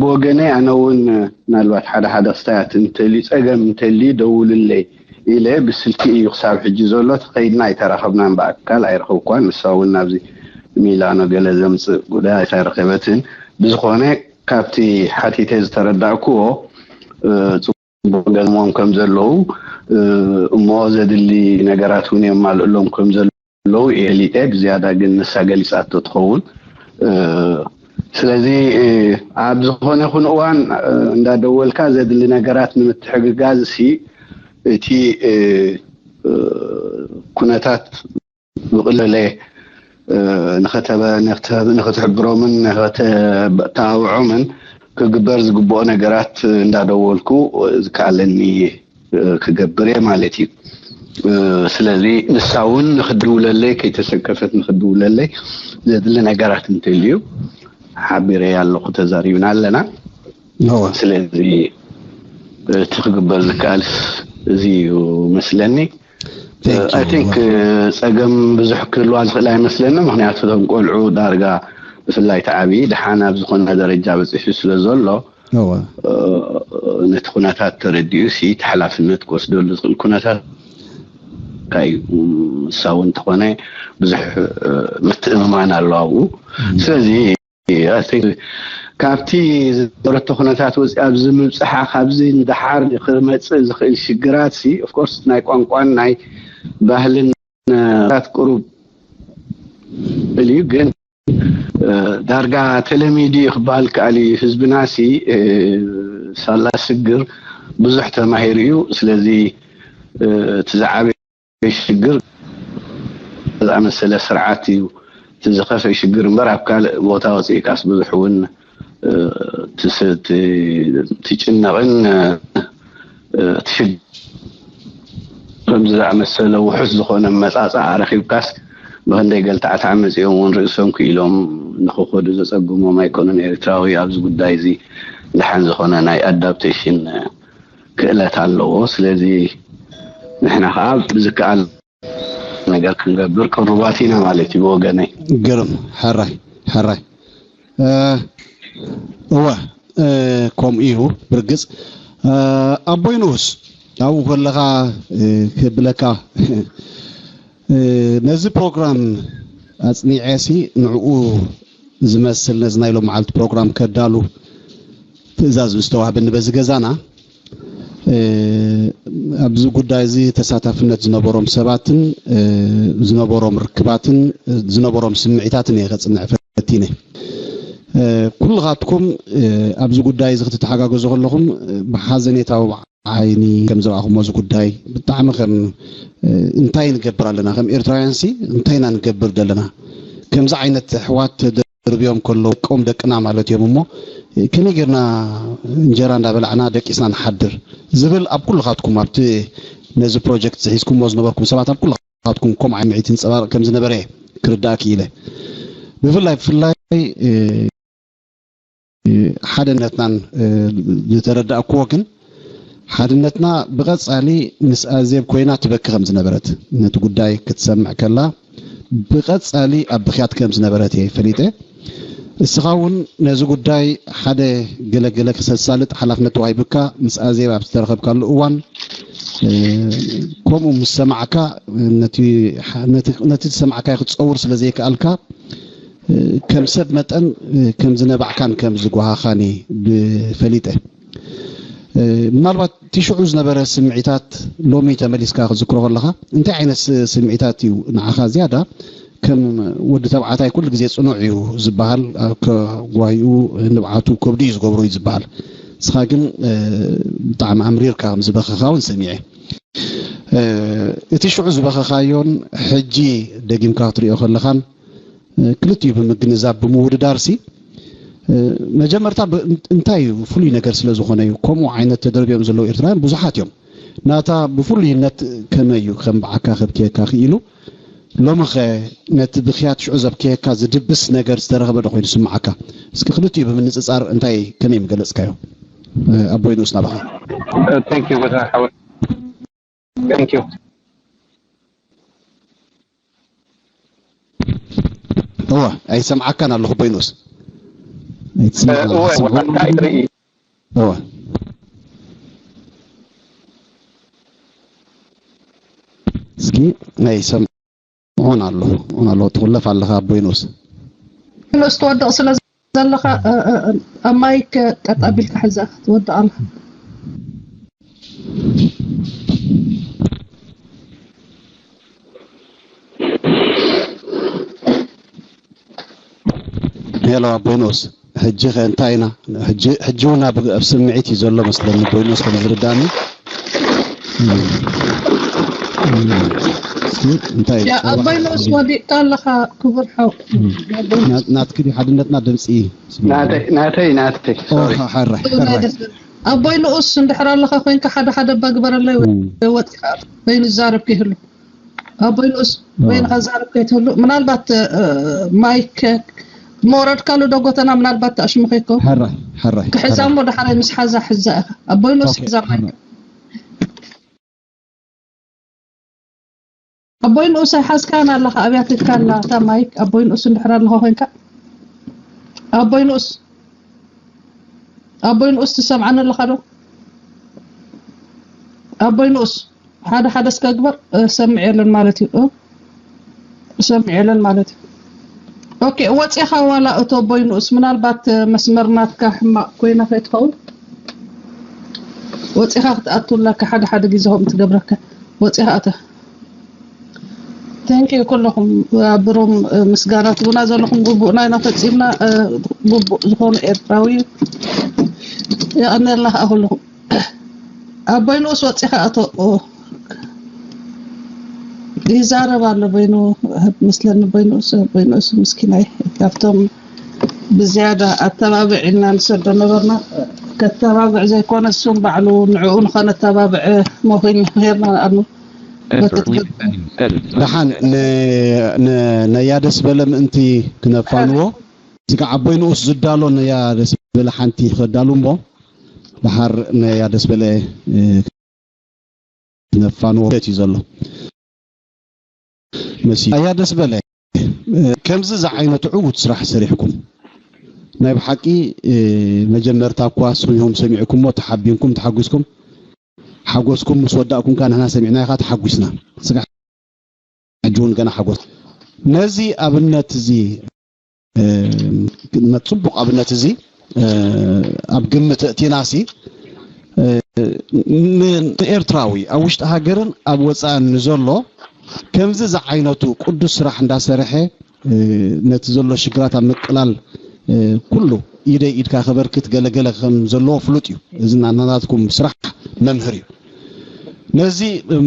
ብወገነይ ኣነ እውን ምናልባት ሓደ ሓደ ክስታያት እንተልዩ፣ ፀገም እንተልዩ ደውልለይ ኢለ ብስልኪ እዩ ክሳብ ሕጂ ዘሎ። ተኸይድና ኣይተራኸብናን፣ ብኣካል ኣይረኸብኳን። ንሳ እውን ናብዚ ሚላኖ ገለ ዘምፅእ ጉዳይ ኣይተረኸበትን። ብዝኾነ ካብቲ ሓቲተ ዝተረዳእኩዎ፣ ጽቡቕ ገጥሞም ከም ዘለዉ፣ እሞ ዘድሊ ነገራት እውን የማልእሎም ከም ዘለዉ እየ ፈሊጠ። ብዝያዳ ግን ንሳ ገሊጻቶ ትኸውን። ስለዚ ኣብ ዝኾነ ይኹን እዋን እንዳደወልካ ዘድሊ ነገራት ንምትሕግጋዝ ሲ እቲ ኩነታት ብቕለለ ንኸተበ-፣ ንኸተ-፣ ንኽትሕብሮምን ንኸተባብዖምን ክግበር ዝግብኦ ነገራት እንዳደወልኩ ዝከኣለኒ ክገብር እየ ማለት እዩ። ስለዚ ንሳ እውን ንኽድውለለይ፣ ከይተሰከፈት ንኽድውለለይ፣ ዘድሊ ነገራት እንተልዩ ሓቢረያ ኣለኹ፣ ተዛሪብና ኣለና። እወ። ስለዚ እቲ ክግበር ዝከኣል እዚ እዩ መስለኒ። Thank you። I think ጸገም ብዙሕ ክህልዋ ዝኽእል ኣይመስለኒ። ምኽንያቱ እቶም ቆልዑ ዳርጋ ብፍላይ እቲ ዓብዪ ደሓን ኣብ ዝኾነ ደረጃ በፂሑ ስለ ዘሎ፣ እወ። ነቲ ኩነታት ተረዲኡ ሲ እቲ ሓላፍነት ክወስደሉ ዝኽእል ኩነታት እንታይ እዩ? ንሳ እውን እንተኾነ ብዙሕ ምትእምማን ኣሎ ኣብኡ። ስለዚ I think ካብቲ ዝነበረቶ ኩነታት ወፂኣ ኣብዚ ምብፅሓ፣ ካብዚ ንደሓር ክመፅእ ዝኽእል ሽግራት ሲ፣ of course፣ ናይ ቋንቋን ናይ ባህልን ታት ቁሩብ እዩ፣ ግን ዳርጋ ተለሚዱ እዩ ክበሃል ከኣል እዩ። ህዝብና ሲ ሳላ ስግር ብዙሕ ተማሂሩ እዩ። ስለዚ እቲ ዝዓበየ ሽግር ዝኣመሰለ ስርዓት እዩ። እቲ ዝኸፍአ ሽግር እምበር ኣብ ካልእ ቦታ ወፂእካስ ብዙሕ እውን ትስ-፣ ት-፣ ትጭነቕን ትሽግ-፣ ከምዚ ዝኣመሰለ ውሑስ ዝኾነ መጻጻ ረኺብካስ ብኽንደይ ገልታዕታዕ መጺኦም እውን ርእሶም ክኢሎም ንኽኸዱ ዘጸግሞም ኣይኮኑን። ኤርትራዊ ኣብዚ ጉዳይ እዚ ደሓን ዝኾነ ናይ ኣዳፕቴሽን ክእለት ኣለዎ። ስለዚ ንሕና ኸዓ ብዝከኣል ነገር ክንገብር ቅሩባት ኢና ማለት እዩ ብወገነይ። ግርም፣ ሕራይ፣ ሕራይ። እወ፣ ከምኡ እዩ ብርግጽ። ኣቦይ ንኡስ፣ ኣብኡ ከለኻ ክብለካ፣ ነዚ ፕሮግራም ኣጽኒዐ ሲ ንዕኡ ዝመስል ነዚ ናይ ሎም መዓልቲ ፕሮግራም ከዳሉ ትእዛዝ ምስ ተዋህበኒ በዚ ገዛና፣ ኣብዚ ጉዳይ እዚ ተሳታፍነት ዝነበሮም ሰባትን ዝነበሮም ርክባትን ዝነበሮም ስምዒታትን እየ ከጽንዕ ፈቲነ። ኩልኻትኩም ኣብዚ ጉዳይ እዚ ክትተሓጋገዙ ከለኹም ብሓዘኔታዊ ዓይኒ ከም ዝረኣኹሞ፣ እዚ ጉዳይ ብጣዕሚ ከም እንታይ ንገብር ኣለና፣ ከም ኤርትራውያን ሲ እንታይ ኢና ንገብር ዘለና፣ ከምዚ ዓይነት ኣሕዋት ተደርብዮም ከለዉ፣ ቀም ደቅና ማለት እዮም እሞ፣ ከመይ ጌርና እንጀራ እንዳበላዕና ደቂስና ንሓድር ዝብል፣ ኣብ ኩልኻትኩም ኣብቲ ነዚ ፕሮጀክት ዝሒዝኩሞ ዝነበርኩም ሰባት፣ ኣብ ኩልኻትኩም ከምኡ ዓይነት ምዒት ይንጸባረቕ ከም ዝነበረ ክርዳእ ክኢለ። ብፍላይ፣ ብፍላይ፣ ሓደነትናን ዝተረዳእኩዎ ግን ሓድነትና ብቐጻሊ ምስ ኣዜብ ኮይና ትበኪ ከም ዝነበረት፣ ነቲ ጉዳይ ክትሰምዕ ከላ ብቐጻሊ ኣብ ብኽያት ከም ዝነበረት እየ ፈሊጠ። እስኻ እውን ነዚ ጉዳይ ሓደ ገለገለ ክሰሳልጥ ሓላፍነት ተዋሂቡካ ምስ ኣዜብ ኣብ ዝተረኸብካሉ እዋን፣ እ፣ ከምኡ ምስ ሰማዕካ፣ ነቲ ነቲ ነቲ ዝሰማዕካዮ ክትጸውር ስለ ዘይከኣልካ፣ እ፣ ከም ሰብ መጠን፣ እ፣ ከም ዝነባዕካን ከም ዝጓሃኻን እየ ብፈሊጠ። እ፣ ምናልባት እቲ ሽዑ ዝነበረ ስምዒታት ሎሚ ተመሊስካ ክትዝክሮ ከለኻ፣ እንታይ ዓይነት ስ-፣ ስምዒታት እዩ ንዓኻ ዝያዳ ከም ወዲ ተባዕታይ ኩሉ ግዜ ጽኑዕ እዩ ዝበሃል፣ ኣብ ከ-፣ ጓሂኡ፣ ንብዓቱ፣ ከብዱ እዩ ዝገብሮ እዩ ዝበሃል። ንስኻ ግን፣ እ፣ ብጣዕሚ ኣምሪርካ ከም ዝበኸኻ እውን ሰሚዐ። እ፣ እቲ ሽዑ ዝበኸኻዮን ሕጂ ደጊምካ ክትሪኦ ከለኻን፣ እ፣ ክልቲኡ ብምግንዛብ ብምውድዳርሲ፣ እ፣ መጀመርታ ብ-፣ እን-፣ እንታይ እዩ ፍሉይ ነገር ስለ ዝኾነ እዩ ከምኡ ዓይነት ተደርብዮም ዘለዉ ኤርትራውያን ብዙሓት እዮም። ናታ ብፍሉይነት ከመይ እዩ ከም ብዓካ ከብክየካ ክኢሉ? ሎምኸ ነቲ ብኽያት ሽዑ ዘብክየካ ዝድብስ ነገር ዝተረኽበ ዶ ኮይኑ ስምዓካ? እስኪ ክልቲኡ ብምንጽጻር እንታይ ከመይ ምገለጽካዮ? እ፣ ኣቦይ ንኡስ ናባኻ። Thank you. Thank you. እወ ኣይሰምዓካን ኣለኹ ኣቦይ ንኡስ። ኣይትስምዓን እወ ኣለኻ። ወላካ ይርኢ እወ እስኪ ኣይሰምዑን ኣለኹ። ኣለኹ ትኹለፍ ኣለኻ ኣቦይ ንኡስ። ንኡስ ትወድቕ ስለ ዘለኻ እ፣ እ፣ እ፣ ኣብ ማይክ ቀጥ ኣቢልካ ሕዛ ትወድቕ ኣለኻ። ሄሎ ኣቦይ ንኡስ፣ ሕጂ ከ እንታይ ኢና? ሕጂ ሕጂ እውን ኣብ ኣብ ስምዒት እዩ ዘሎ መስለኒ ኣቦይ ንኡስ ከም ዝርዳኒ። እስኪ እንታይ ያ ኣቦይ ንኡስ ወዲቕካ ኣለኻ ክቡር ሓው። ናት- ናትኪ ድዩ ሓድነትና ድምፂ ስምዒት? ናተይ ናተይ ናተይ ኦ፣ ሶሪ ሓራይ እው፣ ናይ ሓራይ ደስ ዝብል። ኣቦይ ንኡስ እንድሕር ኣለኻ ኮይንካ ሓደ ሓደ እባ ግበረለይ ወይ እም። ወፂኻ በይኑ ዝዛረብ ከይህሉ ኣቦይ ንኡስ እም። በይንኻ ዝዛረብ ከይትህሉ ምናልባት እ፣ ማይክ መውረድካሉ ዶ ጎተና ምናልባት ተኣሽሙ ከይከው ሓራይ ሓራይ ክሕዛ እሞ ዳሕራይ ምስ ሓዛ ሕዛ ኢኻ ኣቦይ ንኡስ ኦኬ፣ ሕዛ ማይክ ሓራይ። ኣቦይ ንኡስ ኣይሓዝካን ኣለኻ ኣብያ ትካላ እታ ማይክ ኣቦይ ንኡስ እንድሕር ኣለኻ ኮይንካ ኣቦይ ንኡስ ኣቦይ ንኡስ ትሰምዓኒ ኣለኻ ዶ ኣቦይ ንኡስ ሓደ ሓደ እስከ ግበር እ፣ ሰምዕ የለን ማለት እዩ እ፣ ሰምዕ የለን ማለት እዩ ኦኬ ወፂኻ ዋላ እቶ ኣቦይ ንኡስ ምናልባት እ፣ መስመር ናትካ ሕማቕ ኮይና ከይትኸውን ወፂኻ ክትኣቱ ኣለካ ሓደ ሓደ ግዜ ከምኡ ትገብረካ ወፂኻ ኣተ Thank you ኩለኹም ብሩም ምስጋና ትቡና ዘለኹም ግቡእና ኢና ፈፂምና ግቡእ ዝኾኑ ኤርትራዊ የቐነልና ከዓ ኩለኹም ኣቦይ ንኡስ ወፂኻ ኣቶ ይዛረብ ኣሎ በይኑ መስለኒ ኣቦይ ንኡስ ኣቦይ ንኡስ ምስኪናይ ካብቶም ብዝያዳ ኣተባብዕ ኢልና ንሰዶ ነበርና ከተባብዕ ዘይኮነ እሱም ባዕሉ ንዕኡ ንኸነተባብዕ መኺን ሄርና ንኣኑ ደሓን ነያ ደስ በለ ምእንቲ ክነፋንዎ ስጋ ዓቦይ ንኡስ ዝዳሎ ነያ ደስ በለ ሓንቲ ክዳሉ እሞ ደሓር ነያ ደስ በለ ክነፋንዎ እዩ ዘሎ መሲ ኣያ ደስ በለ ከምዚ ዝዓይነቱ ዕዉት ስራሕ ሰሪሕኩም ናይ ብሓቂ መጀመርታ እኳ ስሚሆም ሰሚዕኩሞ ተሓቢንኩም ተሓጒስኩም ሓጎስኩም ምስ ወዳእኩም ከኣ ንሕና ሰሚዕናዮ ከኣ ተሓጒስና። ስጋዕ ሕጂ እውን ገና ሓጎስ። ነዚ ኣብነት እዚ ጽቡቕ ኣብነት እዚ ኣብ ግምት እእቲናሲ ንኤርትራዊ ኣብ ውሽጢ ሃገርን ኣብ ወጻእን ንዘሎ ከምዚ ዝዓይነቱ ቅዱስ ስራሕ እንዳሰርሐ ነቲ ዘሎ ሽግራት ኣብ ምቅላል ኩሉ ኢደይ ኢድካ ከበርክት ገለገለ ከም ዘለዎ ፍሉጥ እዩ። እዚ ናናትኩም ስራሕ መምህር እዩ። ነዚ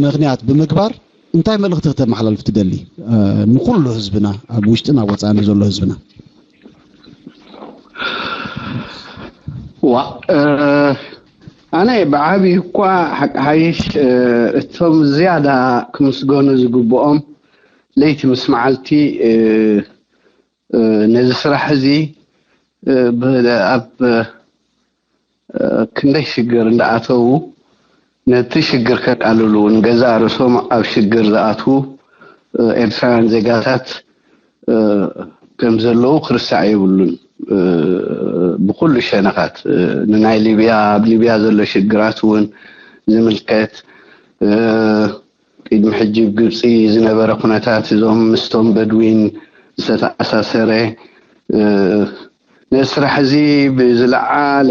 ምክንያት ብምግባር እንታይ መልእኽቲ ክተመሓላልፍ ትደሊ ንኩሉ ህዝብና ኣብ ውሽጥን ኣብ ወፃእን ዘሎ ህዝብና? ዋ ኣነ ብዓብዩ እኳ ሓቂ ሓይሽ እቶም ዝያዳ ክምስገኑ ዝግብኦም ለይቲ ምስ መዓልቲ ነዚ ስራሕ እዚ ኣብ ክንደይ ሽግር እንዳኣተዉ ነቲ ሽግር ከቃልሉ እውን ገዛእ ርእሶም ኣብ ሽግር ዝኣትዉ ኤርትራውያን ዜጋታት ከም ዘለዉ ክርስዕ የብሉን። ብኩሉ ሸነኻት ንናይ ሊብያ፣ ኣብ ሊብያ ዘሎ ሽግራት እውን ዝምልከት፣ ቅድሚ ሕጂ ኣብ ግብጺ ዝነበረ ኩነታት፣ እዞም ምስቶም በድዊን ዝተኣሳሰረ፣ ነዚ ስራሕ እዚ ብዝለዓለ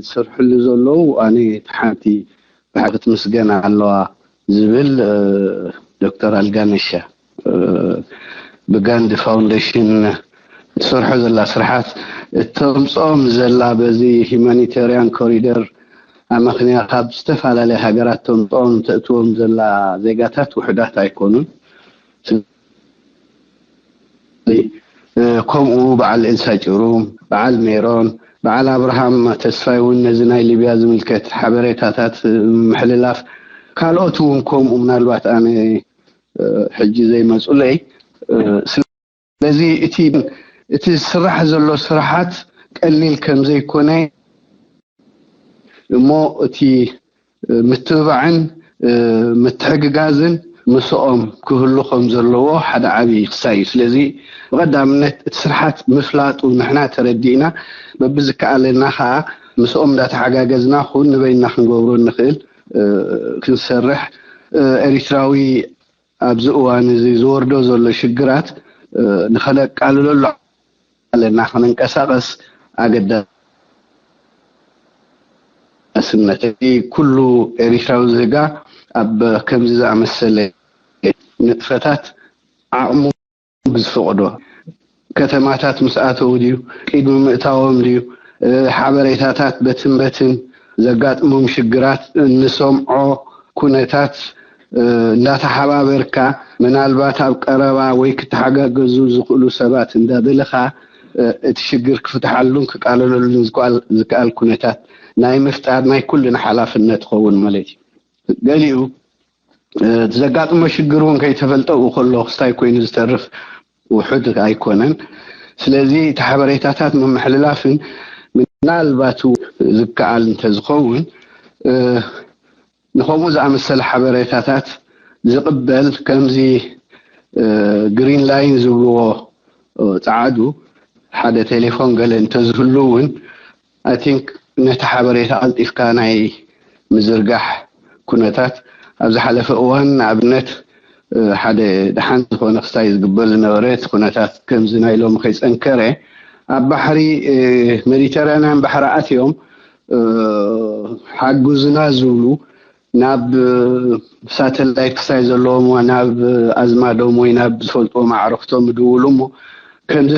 ዝሰርሕሉ ዘለዉ ኣነ ሓንቲ ብሓቂ ክትምስገን ኣለዋ ዝብል ዶክተር ኣልጋነሻ ብጋንዲ ፋውንዴሽን እትሰርሖ ዘላ ስራሓት፣ እተምፅኦም ዘላ በዚ ሂማኒቴርያን ኮሪደር ኣመኽንያ ካብ ዝተፈላለያ ሃገራት ተምፅኦም ተእትዎም ዘላ ዜጋታት ውሑዳት ኣይኮኑን። ከምኡ በዓል ኤልሳ ጭሩም፣ በዓል ሜሮን፣ በዓል ኣብርሃም ተስፋይ እውን ነዚ ናይ ሊብያ ዝምልከት ሓበሬታታት ምሕልላፍ፣ ካልኦት እውን ከምኡ፣ ምናልባት ኣነ ሕጂ ዘይመፁለይ። ስለዚ እቲ እቲ ዝስራሕ ዘሎ ስራሓት ቀሊል ከም ዘይኮነ እሞ እቲ ምትብባዕን ምትሕግጋዝን ምስኦም ክህሉ ከም ዘለዎ ሓደ ዓብዪ ክሳይ እዩ። ስለዚ ብቐዳምነት እቲ ስርሓት ምፍላጡ ንሕና ተረዲእና፣ በብዝከኣለና ከዓ ምስኦም እንዳተሓጋገዝና ኩን ንበይንና ክንገብሮ እንኽእል ክንሰርሕ፣ ኤሪትራዊ ኣብዚ እዋን እዚ ዝወርዶ ዘሎ ሽግራት ንኸነቃልለሉ ኣለና። ክንንቀሳቐስ ኣገዳስነት እቲ ኩሉ ኤሪትራዊ ዜጋ ኣብ ከምዚ ዝኣመሰለ ንጥፈታት ዓቕሙ ብዝፈቕዶ ከተማታት ምስ ኣተዉ ድዩ፣ ቅድሚ ምእታዎም ድዩ፣ ሓበሬታታት በትን በትን ዘጋጥሞም ሽግራት እንሰምዖ ኩነታት እንዳተሓባበርካ፣ ምናልባት ኣብ ቀረባ ወይ ክተሓጋገዙ ዝኽእሉ ሰባት እንዳደለኻ እቲ ሽግር ክፍትሓሉን ክቃለለሉን ዝከኣል ኩነታት ናይ ምፍጣር ናይ ኩልና ሓላፍነት ትኸውን ማለት እዩ። ገሊኡ እቲ ዘጋጥሞ ሽግር እውን ከይተፈልጠ ብኡ ከሎ ክስታይ ኮይኑ ዝተርፍ ውሑድ ኣይኮነን። ስለዚ እቲ ሓበሬታታት ምምሕልላፍን ምናልባት ዝከኣል እንተዝኸውን ንኸምኡ ዝኣመሰለ ሓበሬታታት ዝቕበል ከምዚ ግሪን ላይን ዝብልዎ ጸዓዱ ሓደ ቴሌፎን ገለ እንተዝህሉ እውን I think ነቲ ሓበሬታ ቀልጢፍካ ናይ ምዝርጋሕ ኩነታት ኣብ ዝሓለፈ እዋን ንኣብነት ሓደ ደሓን ዝኾነ ክስታይ ዝግበር ዝነበረ እቲ ኩነታት ከምዚ ናይ ሎሚ ከይጸንከረ ኣብ ባሕሪ ሜዲተራንያን ባሕሪ ኣትዮም ሓግዙና ዝብሉ ናብ ሳተላይት ክሳይ ዘለዎም ናብ ኣዝማዶም ወይ ናብ ዝፈልጥዎም ኣዕርኽቶም ይድውሉ እሞ ከምዚ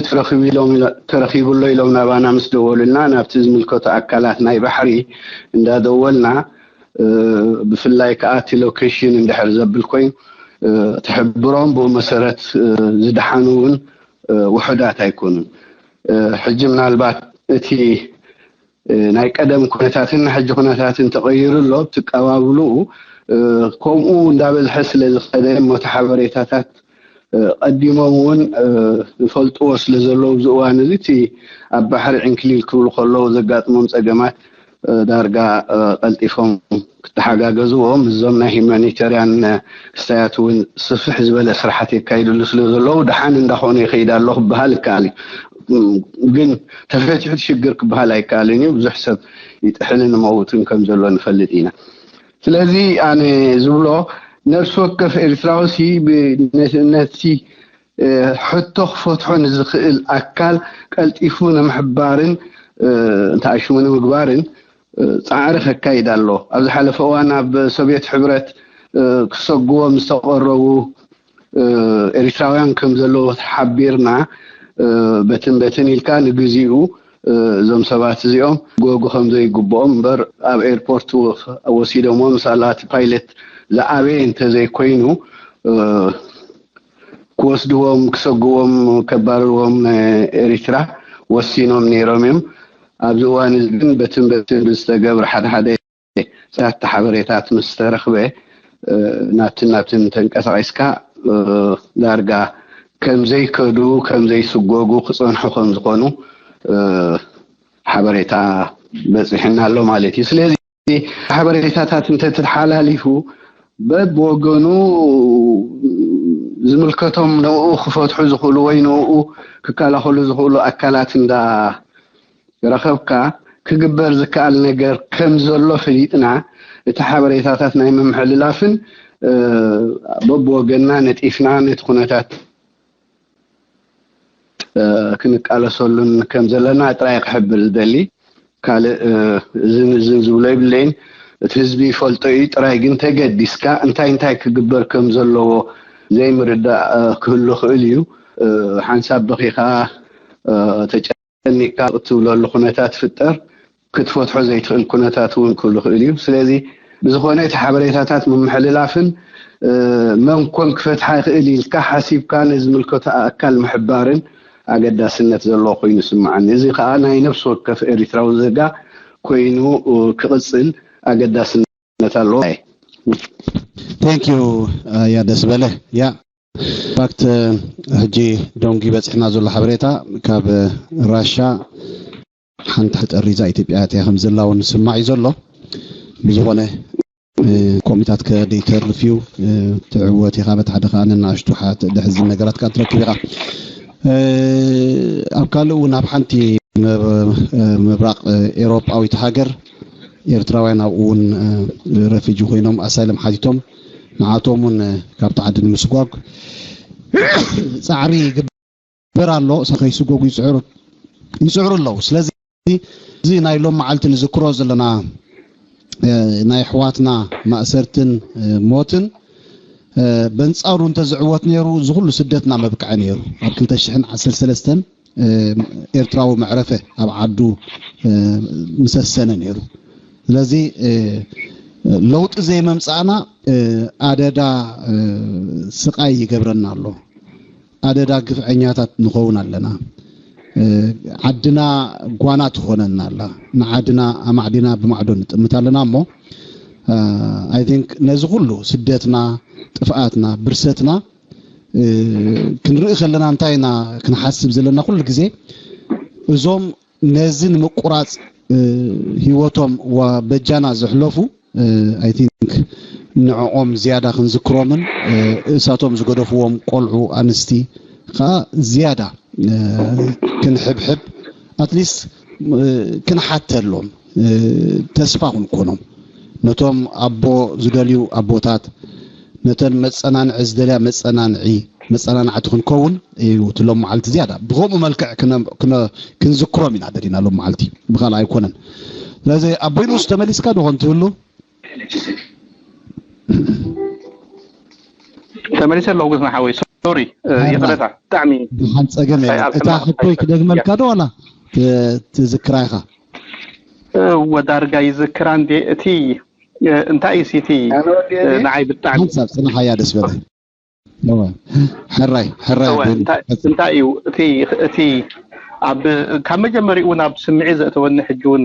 ተረኺቡ ኣሎ ኢሎም ናባና ምስ ደወሉልና ናብቲ ዝምልከቶ ኣካላት ናይ ባሕሪ እንዳደወልና ብፍላይ ከዓ እቲ ሎኬሽን እንድሕር ዘብል ኮይኑ ትሕብሮም ብኡ መሰረት ዝደሓኑ እውን ውሑዳት ኣይኮኑን። ሕጂ ምናልባት እቲ ናይ ቀደም ኩነታትን ሕጂ ኩነታትን ተቐይሩ ኣሎ። ትቀባብልኡ ከምኡ እንዳበዝሐ ስለ ዝኸደ እሞ እቲ ሓበሬታታት ቀዲሞም እውን ዝፈልጥዎ ስለ ዘለዉ ኣብዚ እዋን እዚ እቲ ኣብ ባሕሪ ዕንክሊል ክብሉ ከለዉ ዘጋጥሞም ፀገማት ዳርጋ ቀልጢፎም ክተሓጋገዝዎም እዞም ናይ ሂማኒተርያን ክስታያት እውን ስፍሕ ዝበለ ስራሓት የካይድሉ ስለ ዘለዉ ደሓን እንዳኾነ ይኸይድ ኣሎ ክበሃል ይከኣል እዩ። ግን ተፈቲሑ ሽግር ክበሃል ኣይከኣልን እዩ። ብዙሕ ሰብ ይጥሕልን ይመውትን ከም ዘሎ ንፈልጥ ኢና። ስለዚ ኣነ ዝብሎ ነፍሲ ወከፍ ኤርትራዊ ሲ ነቲ ሕቶ ክፈትሖ ንዝኽእል ኣካል ቀልጢፉ ንምሕባርን እንተኣሽሙ ንምግባርን ፃዕሪ ከካይድ ኣሎ። ኣብ ዝሓለፈ እዋን ኣብ ሶቪየት ሕብረት ክሰግዎም ዝተቐረቡ ኤሪትራውያን ከም ዘለዉ ሓቢርና በትን በትን ኢልካ ንግዚኡ እዞም ሰባት እዚኦም ጎጉ ከም ዘይግብኦም እምበር ኣብ ኤርፖርት ወሲዶሞም ሳላ እቲ ፓይለት ዝኣበየ እንተዘይኮይኑ ክወስድዎም ክሰግዎም ከባርርዎም ኤሪትራ ወሲኖም ነይሮም እዮም። ኣብዚ እዋን እዚ ግን በትን በትን ብዝተገብረ ሓደ ሓደ ሰዓት ሓበሬታት ምስ ተረኽበ ናብትን ናብትን ተንቀሳቒስካ ዳርጋ ከም ዘይከዱ ከም ዘይስጎጉ ክጸንሑ ከም ዝኾኑ ሓበሬታ በጺሕና ኣሎ ማለት እዩ። ስለዚ ሓበሬታታት እንተተሓላሊፉ በብወገኑ ዝምልከቶም ንኡ ክፈትሑ ዝኽእሉ ወይ ንኡ ክከላኸሉ ዝኽእሉ ኣካላት እንዳ ረኸብካ ክግበር ዝከኣል ነገር ከም ዘሎ ፈሊጥና እቲ ሓበሬታታት ናይ ምምሕልላፍን በብወገንና ነጢፍና ነቲ ኩነታት ክንቃለሰሉን ከም ዘለና ጥራይ ክሕብር ዝደሊ። ካልእ እዝን እዝን ዝብሎ የብለይን። እቲ ህዝቢ ይፈልጦ እዩ ጥራይ ግን ተገዲስካ እንታይ እንታይ ክግበር ከም ዘለዎ ዘይምርዳእ ክህሉ ክእል እዩ። ሓንሳብ በኺኻ ተጨኒካ እትብለሉ ኩነታት ፍጠር ክትፈትሖ ዘይትኽእል ኩነታት እውን ክህሉ ክእል እዩ። ስለዚ ብዝኾነ እቲ ሓበሬታታት ምምሕልላፍን መን ኮን ክፈትሓ ይኽእል ኢልካ ሓሲብካ ነዝምልከቶ ኣካል ምሕባርን ኣገዳስነት ዘለዎ ኮይኑ ይስምዓኒ። እዚ ከዓ ናይ ነፍሲ ወከፍ ኤሪትራዊ ዘጋ ኮይኑ ክቕጽል ኣገዳስነት ኣለዎ። Thank you። ያ ደስ በለ። ያ ፋክት ሕጂ ደንጉ ይበፅሕና ዘሎ ሓበሬታ ካብ ራሻ ሓንቲ ጠሪዛ ኢትዮጵያ ኣትያ ከም ዘላ እውን ዝስማዕ እዩ ዘሎ። ብዝኾነ ኮሚታት ከደይተርፍ እዩ። ትዕወት ኢኻ በቲ ሓደ ከዓ ነናእሽቱ ደሕዝን ነገራት ከዓ ትረክብ ኢኻ። ኣብ ካልእ እውን ኣብ ሓንቲ ምብራቕ ኤሮጳዊት ሃገር ኤርትራውያን ኣብኡ እውን ረፊጂ ኮይኖም ኣሳይለም ሓቲቶም ንዓቶም እውን ካብቲ ዓዲ ንምስጓግ ፃዕሪ ይግበር ኣሎ። ከይስጎጉ ይፅዕሩ ኣለዉ። ስለዚ እዚ ናይ ሎም መዓልቲ ንዝክሮ ዘለና ናይ ኣሕዋትና ማእሰርትን ሞትን በንፃሩ እንተዝዕወት ነይሩ እዚ ኩሉ ስደትና መብቅዐ ነይሩ። ኣብ ክልተ ሽሕን ዓሰርተ ሰለስተን ኤርትራዊ መዕረፈ ኣብ ዓዱ ምሰሰነ ነይሩ። ስለዚ ለውጢ ዘይመምፃእና ኣደዳ ስቃይ ይገብረና ኣሎ። ኣደዳ ግፍዐኛታት ንኸውን ኣለና። ዓድና ጓና ትኾነና ኣላ። ንዓድና ኣማዕዲና ብማዕዶ ንጥምት ኣለና እሞ I think ነዚ ኩሉ ስደትና፣ ጥፍኣትና፣ ብርሰትና ክንርኢ ከለና እንታይ ኢና ክንሓስብ ዘለና ኩሉ ግዜ እዞም ነዚ ንምቁራፅ ሂወቶም በጃና ዘሕለፉ I think ንዕኦም ዝያዳ ክንዝክሮምን እሳቶም ዝገደፍዎም ቆልዑ ኣንስቲ ከዓ ዝያዳ ክንሕብሕብ at least ክንሓተሎም ተስፋ ክንኮኖም ነቶም ኣቦ ዝደልዩ ኣቦታት ነተን መፀናንዒ ዝደልያ መፀናንዒ መፀናናዕቲ ክንከውን እዩ። እቲ ሎም መዓልቲ ዝያዳ ብከምኡ መልክዕ ክንዝክሮም ኢና ደሊና ሎም መዓልቲ ብካልእ ኣይኮነን። ስለዚ ኣቦይ ንኡስ ተመሊስካ ዶ ኮን ትብሉ? ተመሊሰ ኣለኹ ጎስና ሓወይ ሶሪ ይቅረታ ብጣዕሚ ሓን ፀገም እታ ሕቶይ ክደግመልካ ዶ ዋላ ትዝክራ ኢኻ? ወዳርጋ ይዝክራ እንዴ እቲ እንታይ እዩ እቲ ንዓይ ብጣዕሚ ሓንሳብ ፅንሓያ ደስ በለ ሕራይ ሕራይ እንታይ እዩ እቲ እቲ ኣብ ካብ መጀመሪኡ እውን ኣብ ስምዒ ዘእተወኒ ሕጂ እውን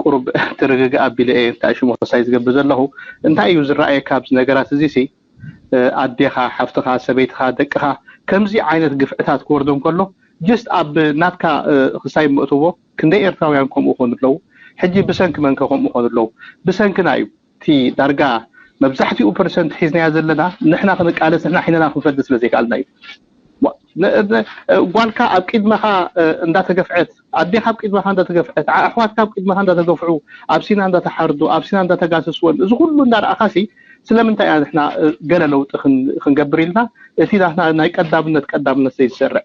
ቁሩብ ትርግግ ኣቢለ እየ እንታይ ሽሙ ክሳይ ዝገብር ዘለኹ እንታይ እዩ ዝረኣየካ ኣብዚ ነገራት እዚ ሲ ኣዴኻ ሓፍትኻ ሰበይትኻ ደቅኻ ከምዚ ዓይነት ግፍዕታት ክወርዶም ከሎ ጅስት ኣብ ናትካ ክሳይ ምእትዎ ክንደይ ኤርትራውያን ከምኡ ኮኑ ኣለዉ ሕጂ ብሰንኪ መንከ ከምኡ ኮኑ ኣለዉ ብሰንክና እዩ እቲ ዳርጋ መብዛሕትኡ ፐርሰንት ሒዝናያ ዘለና ንሕና ክንቃለስ ንሕና ሒነና ክንፈዲ ስለ ዘይከኣልና እዩ። ጓልካ ኣብ ቅድመኻ እንዳተገፍዐት፣ ኣዴኻ ኣብ ቅድመኻ እንዳተገፍዐት፣ ኣሕዋትካ ኣብ ቅድመኻ እንዳተገፍዑ፣ ኣብ ሲና እንዳተሓርዱ፣ ኣብ ሲና እንዳተጋሰስወን እዚ ኩሉ እንዳረኣኻሲ ስለምንታይ ኢና ንሕና ገለ ለውጢ ክንገብር ኢልና እቲ ናትና ናይ ቀዳምነት ቀዳምነት ዘይትሰርዕ?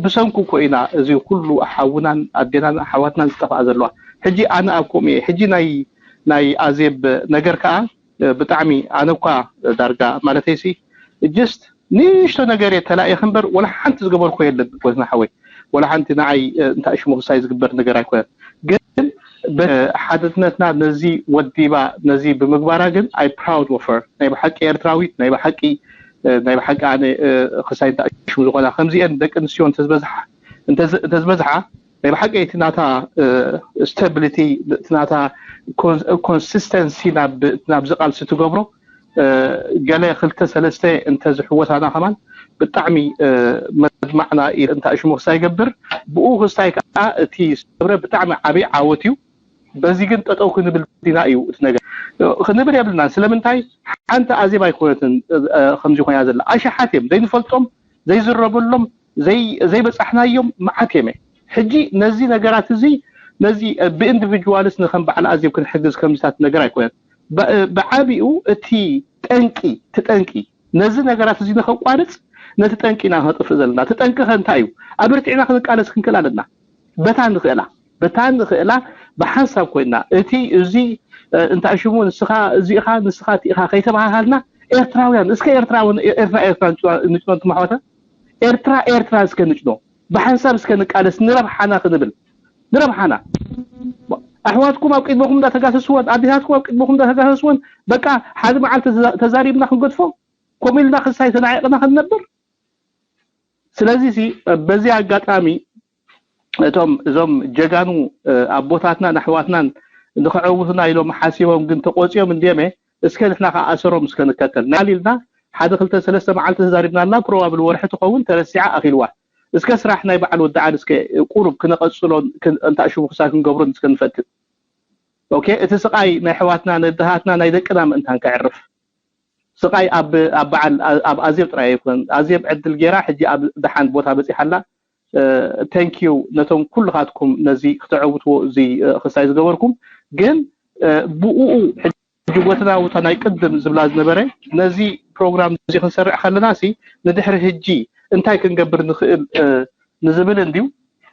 ብሰንኩ እኮ ኢና እዚ ኩሉ ሓውናን ኣዴናን ኣሓዋትናን ዝጠፍኣ ዘለዋ። ሕጂ ኣነ ኣብ ከምኡ እየ። ሕጂ ናይ ናይ ኣዜብ ነገር ከኣ ብጣዕሚ ኣነ እኳ ዳርጋ ማለተይሲ just ንእሽቶ ነገር እየ ተላኢኺ እምበር ወላ ሓንቲ ዝገበርኮ የለን ጎይትና ሓወይ። ወላ ሓንቲ ንዓይ እንታይ ሽሙ ክሳይ ዝግበር ነገር ኣይኮነን። ግን ሓድነትና ነዚ ወዲባ ነዚ ብምግባራ ግን I proud of her ናይ ብሓቂ ኤርትራዊት ናይ ብሓቂ ናይ ብሓቂ ኣነ ክሳይ እንታይ ሽሙ ዝኾና ከምዚአን ደቂ ኣንስትዮ እንተዝበዝሓ እንተዝበዝሓ ናይ ብሓቂ እቲ ናታ stability እቲ ናታ consistency ናብዚ ቃልሲ ትገብሮ ገለ ክልተ ሰለስተ እንተዝሕወሳና ከማን ብጣዕሚ መድማዕና እንታይ ሽሙ ክሳይ ይገብር ብኡ ክስታይ ከዓ እቲ ሰብረ ብጣዕሚ ዓብይ ዓወት እዩ። በዚ ግን ጠጠው ክንብል ዲና እዩ እቲ ነገር። ክንብል የብልናን። ስለምንታይ? ሓንቲ ኣዜብ ኣይኮነትን ከምዚ ኮይና ዘላ። ኣሽሓት እዮም ዘይንፈልጦም፣ ዘይዝረበሎም፣ ዘይበፃሕናዮም መዓት እዮም። ሕጂ ነዚ ነገራት እዚ፣ ነዚ ብኢንዲቪጁዋልስ ንከም በዓል ኣዜብ ክንሕግዝ ከምዚታት ነገር ኣይኮነን። ብዓቢኡ እቲ ጠንቂ፣ እቲ ጠንቂ ነዚ ነገራት እዚ ንኸቋርፅ፣ ነቲ ጠንቂ ኢና ከጥፍእ ዘለና። እቲ ጠንቂ ከ እንታይ እዩ? ኣብ ርትዒና ክንቃለስ ክንክእል ኣለና። በታ ንኽእላ በታ ንኽእላ ብሓንሳብ ኮይና፣ እቲ እዚ እንታይ ሽሙ፣ ንስኻ እዚ ኢኻ፣ ንስኻ እቲ ኢኻ ከይተባሃሃልና፣ ኤርትራውያን፣ እስከ ኤርትራውን ኤርትራ ኤርትራ ንጭኖ፣ ንጭኖ፣ እንትማሕዋተ ኤርትራ ኤርትራ እስከ ንጭኖ፣ ብሓንሳብ እስከ ንቃለስ፣ ንረብሓና ክንብል፣ ንረብሓና። ኣሕዋትኩም ኣብ ቅድመኹም እንዳተጋሰስወን፣ ኣዴታትኩም ኣብ ቅድመኹም እንዳተጋሰስወን፣ በቃ ሓደ መዓልቲ ተዛሪብና ክንገድፎ፣ ከምኡ ኢልና ክሳይ ተናዒቕና ክንነብር። ስለዚ ሲ በዚ ኣጋጣሚ እቶም እዞም ጀጋኑ ኣቦታትናን ኣሕዋትናን ንኸዐውቱና ኢሎም ሓሲቦም ግን ተቆፂኦም እንድየመ። እስከ ንሕና ከዓ ኣሰሮም እስከ ንከተል ናል ኢልና ሓደ ክልተ ሰለስተ መዓልቲ ተዛሪብናላ። ፕሮባብል ወርሒ ትኸውን ተረሲዓ ኣኺልዋ። እስከ ስራሕ ናይ በዓል ወዲ ዓሊ እስከ ቁሩብ ክነቐፅሎን እንታሽሙ ክሳብ ክንገብሮን እስከ ንፈትን። ኦኬ፣ እቲ ስቓይ ናይ ኣሕዋትና፣ ናይ ኣደታትና፣ ናይ ደቅና ምእንታን ከዕርፍ። ስቓይ ኣብ ኣብ በዓል ኣብ ኣዜብ ጥራይ ኣይኮነን። ኣዜብ ዕድል ጌራ ሕጂ ኣብ ደሓን ቦታ በጺሓ ኣላ። Thank you ነቶም ኩልኻትኩም ነዚ ክተዐውትዎ እዚ ክሳይ ዝገበርኩም። ግን ብኡኡ ሕጂ ጎተና ውታ ናይ ቅድም ዝብላ ዝነበረ ነዚ ፕሮግራም እዚ ክንሰርዕ ከለና ሲ ንድሕሪ ሕጂ እንታይ ክንገብር ንኽእል ንዝብል እንድዩ።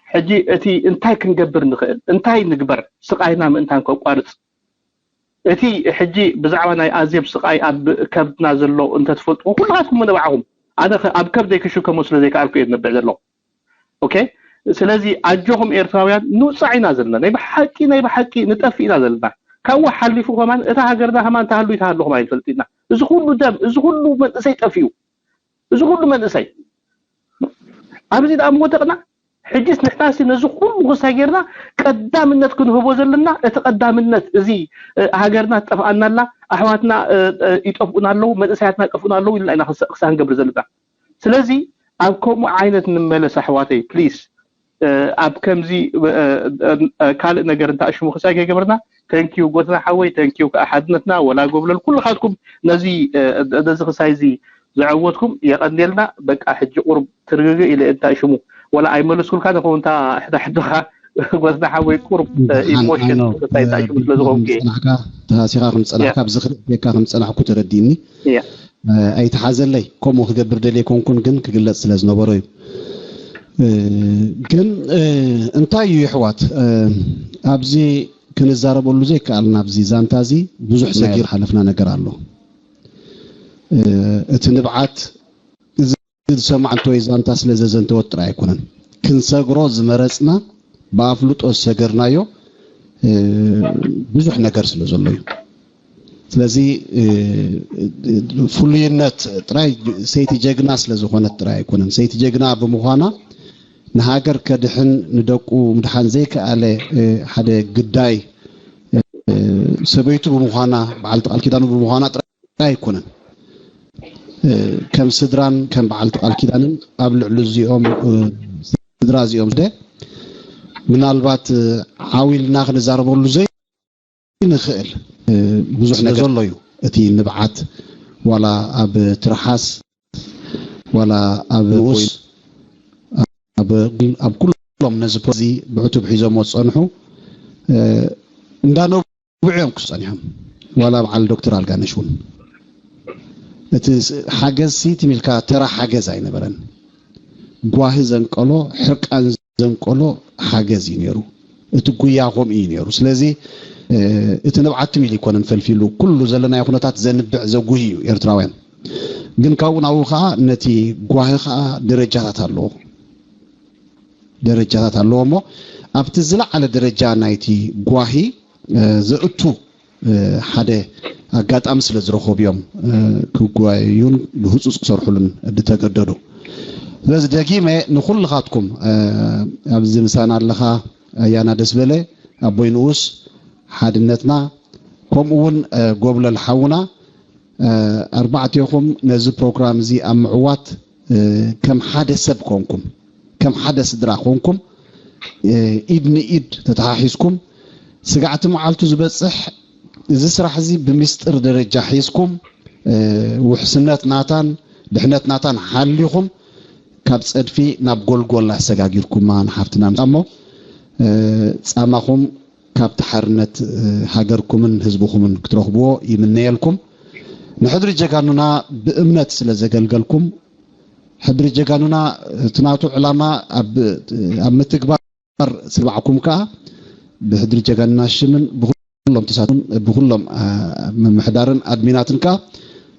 ሕጂ እቲ እንታይ ክንገብር ንኽእል፣ እንታይ ንግበር ስቓይና ምእንታን ከቋርጽ። እቲ ሕጂ ብዛዕባ ናይ ኣዜብ ስቓይ ኣብ ከብድና ዘሎ እንተትፈልጥዎ ኩልኻትኩም ንባዕኹም። ኣነ ኣብ ከብደይ ክሽከሞ ስለ ዘይከኣልኩ እየ ዝነብዕ ዘለኹ። ኦኬ፣ ስለዚ ኣጆኹም ኤርትራውያን ንውፃዕ ኢና ዘለና። ናይ ብሓቂ ናይ ብሓቂ ንጠፍእ ኢና ዘለና። ካብኡ ሓሊፉ ከማን እታ ሃገርና ከማን ተሃሉ ይተሃሉ ከማን ይፈልጥ ኢና። እዚ ኩሉ ደም፣ እዚ ኩሉ መንእሰይ ጠፊኡ፣ እዚ ኩሉ መንእሰይ ኣብዚ ደኣ ምወደቕና። ሕጂስ ንሕናሲ ነዚ ኩሉ ክሳይ ጌርና ቀዳምነት ክንህቦ ዘለና፣ እቲ ቀዳምነት እዚ ሃገርና ትጠፍኣና ኣላ፣ ኣሕዋትና ይጠፍኡና ኣለዉ፣ መንእሰያትና ይጠፍኡና ኣለዉ ኢልና ኢና ክሳ ክንገብር ዘለና። ስለዚ ኣብ ከምኡ ዓይነት ንመለስ ኣሕዋተይ ፕሊስ። ኣብ ከምዚ ካልእ ነገር እንታ ሽሙ ክሳይ ከይገበርና። Thank you ጎትና ሓወይ፣ thank you ከዓ ሓድነትና ወላ ጎብለል ኩልኻትኩም ነዚ ነዚ ክሳይ እዚ ዘዐወትኩም የቐንየልና። በቃ ሕጂ ቁሩብ ትርግግ ኢለ እንታይ ሽሙ ወላ ኣይመለስኩልካ ንኸውን እታ ሕዳ ሕድኻ ጎትና ሓወይ ቁሩብ ኢሞሽን እንታይ እንታይ ሽሙ ስለ ዝኾንኩ እየ። ተሃሲኻ ከም ዝጸናሕካ ብዝኽእል ቤካ ከም ዝጸናሕኩ ተረዲእኒ። ኣይትሓዘለይ፣ ከምኡ ክገብር ደልየ ኮንኩን ግን ክግለጽ ስለ ዝነበሮ እዩ። ግን እንታይ እዩ ይሕዋት ኣብዚ ክንዛረበሉ ዘይከኣልና ኣብዚ ዛንታ እዚ ብዙሕ ሰጊር ሓለፍና ነገር ኣሎ። እቲ ንብዓት እዚ ዝሰማዕ እንተወይ ዛንታ ስለ ዘዘንተወት ጥራይ ኣይኮነን ክንሰግሮ ዝመረጽና ብኣፍልጦ ዝሰገርናዮ ብዙሕ ነገር ስለ ዘሎ እዩ። ስለዚ ፍሉይነት ጥራይ ሰይቲ ጀግና ስለ ዝኾነት ጥራይ ኣይኮነን። ሰይቲ ጀግና ብምዃና ንሃገር ከድሕን ንደቁ ምድሓን ዘይከኣለ ሓደ ግዳይ ሰበይቱ ብምዃና በዓልቲ ቃል ኪዳኑ ብምዃና ጥራይ ኣይኮነን። ከም ስድራን ከም በዓልቲ ቃል ኪዳንን ኣብ ልዕሊ እዚኦም ስድራ እዚኦም ደ ምናልባት ዓው ኢልና ክንዛረበሉ ዘይ ንኽእል ብዙሕ ነገር ዘሎ እዩ። እቲ ንብዓት ዋላ ኣብ ትርሓስ ዋላ ኣብ ንኡስ ኣብ ኩሎም ነዚ ፖዚ ብዕቱብ ሒዞሞ ዝፀንሑ እንዳነብዑ እዮም ክሱ ፀኒሖም። ዋላ በዓል ዶክተር ኣልጋነሽ እውን እቲ ሓገዝ ሲ ትሚልካ ተራ ሓገዝ ኣይነበረን። ጓሂ ዘንቀሎ ሕርቃን ዘንቀሎ ሓገዝ እዩ ነይሩ። እቲ ጉያ ከምኡ እዩ ነይሩ። ስለዚ እቲ ንብዓት ትም ኢሉ ይኮነን ፈልፊሉ ኩሉ ዘለናዮ ኩነታት ዘንብዕ ዘጉሂ እዩ ኤርትራውያን። ግን ካብኡ ናብኡ ከዓ ነቲ ጓሂ ከዓ ደረጃታት ኣለዎ ደረጃታት ኣለዎ እሞ ኣብቲ ዝለዓለ ደረጃ ናይቲ ጓሂ ዘእቱ ሓደ ኣጋጣሚ ስለ ዝረኸቡ እዮም ክጓየዩን ብህፁፅ ክሰርሕሉን ዝተገደዱ። ስለዚ ደጊመ ንኩልኻትኩም ኣብዚ ምሳና ኣለኻ ኣያና ደስበለ ኣቦይ ንኡስ ሓድነትና ከምኡ እውን ጎብለል ሓውና ኣርባዕቴኹም ነዚ ፕሮግራም እዚ ኣብ ምዕዋት ከም ሓደ ሰብ ኮንኩም ከም ሓደ ስድራ ኮንኩም ኢድ ንኢድ ተተሓሒዝኩም ስጋዕቲ መዓልቱ ዝበጽሕ እዚ ስራሕ እዚ ብሚስጥር ደረጃ ሒዝኩም፣ እ፣ ውሕስነት ናታን ድሕነት ናታን ሓሊኹም ካብ ጸድፊ ናብ ጎልጎል ኣሰጋጊርኩማ ንሓፍትና ምጻሞ፣ እ፣ ጻማኹም ካብቲ ሓርነት፣ እ፣ ሃገርኩምን ህዝብኹምን ክትረኽብዎ ይምነየልኩም። ንሕድሪ ጀጋኑና ብእምነት ስለ ዘገልገልኩም፣ ሕድሪ ጀጋኑና እቲ ናቱ ዕላማ ኣብ፣ ኣብ ምትግባር ስለ ባዕኩም ከኣ ብሕድሪ ጀጋኑና ሽምን ብኹሎም ተሳትፎን ብኹሎም፣ አ፣ ምምሕዳርን ኣድሚናትን ከኣ፣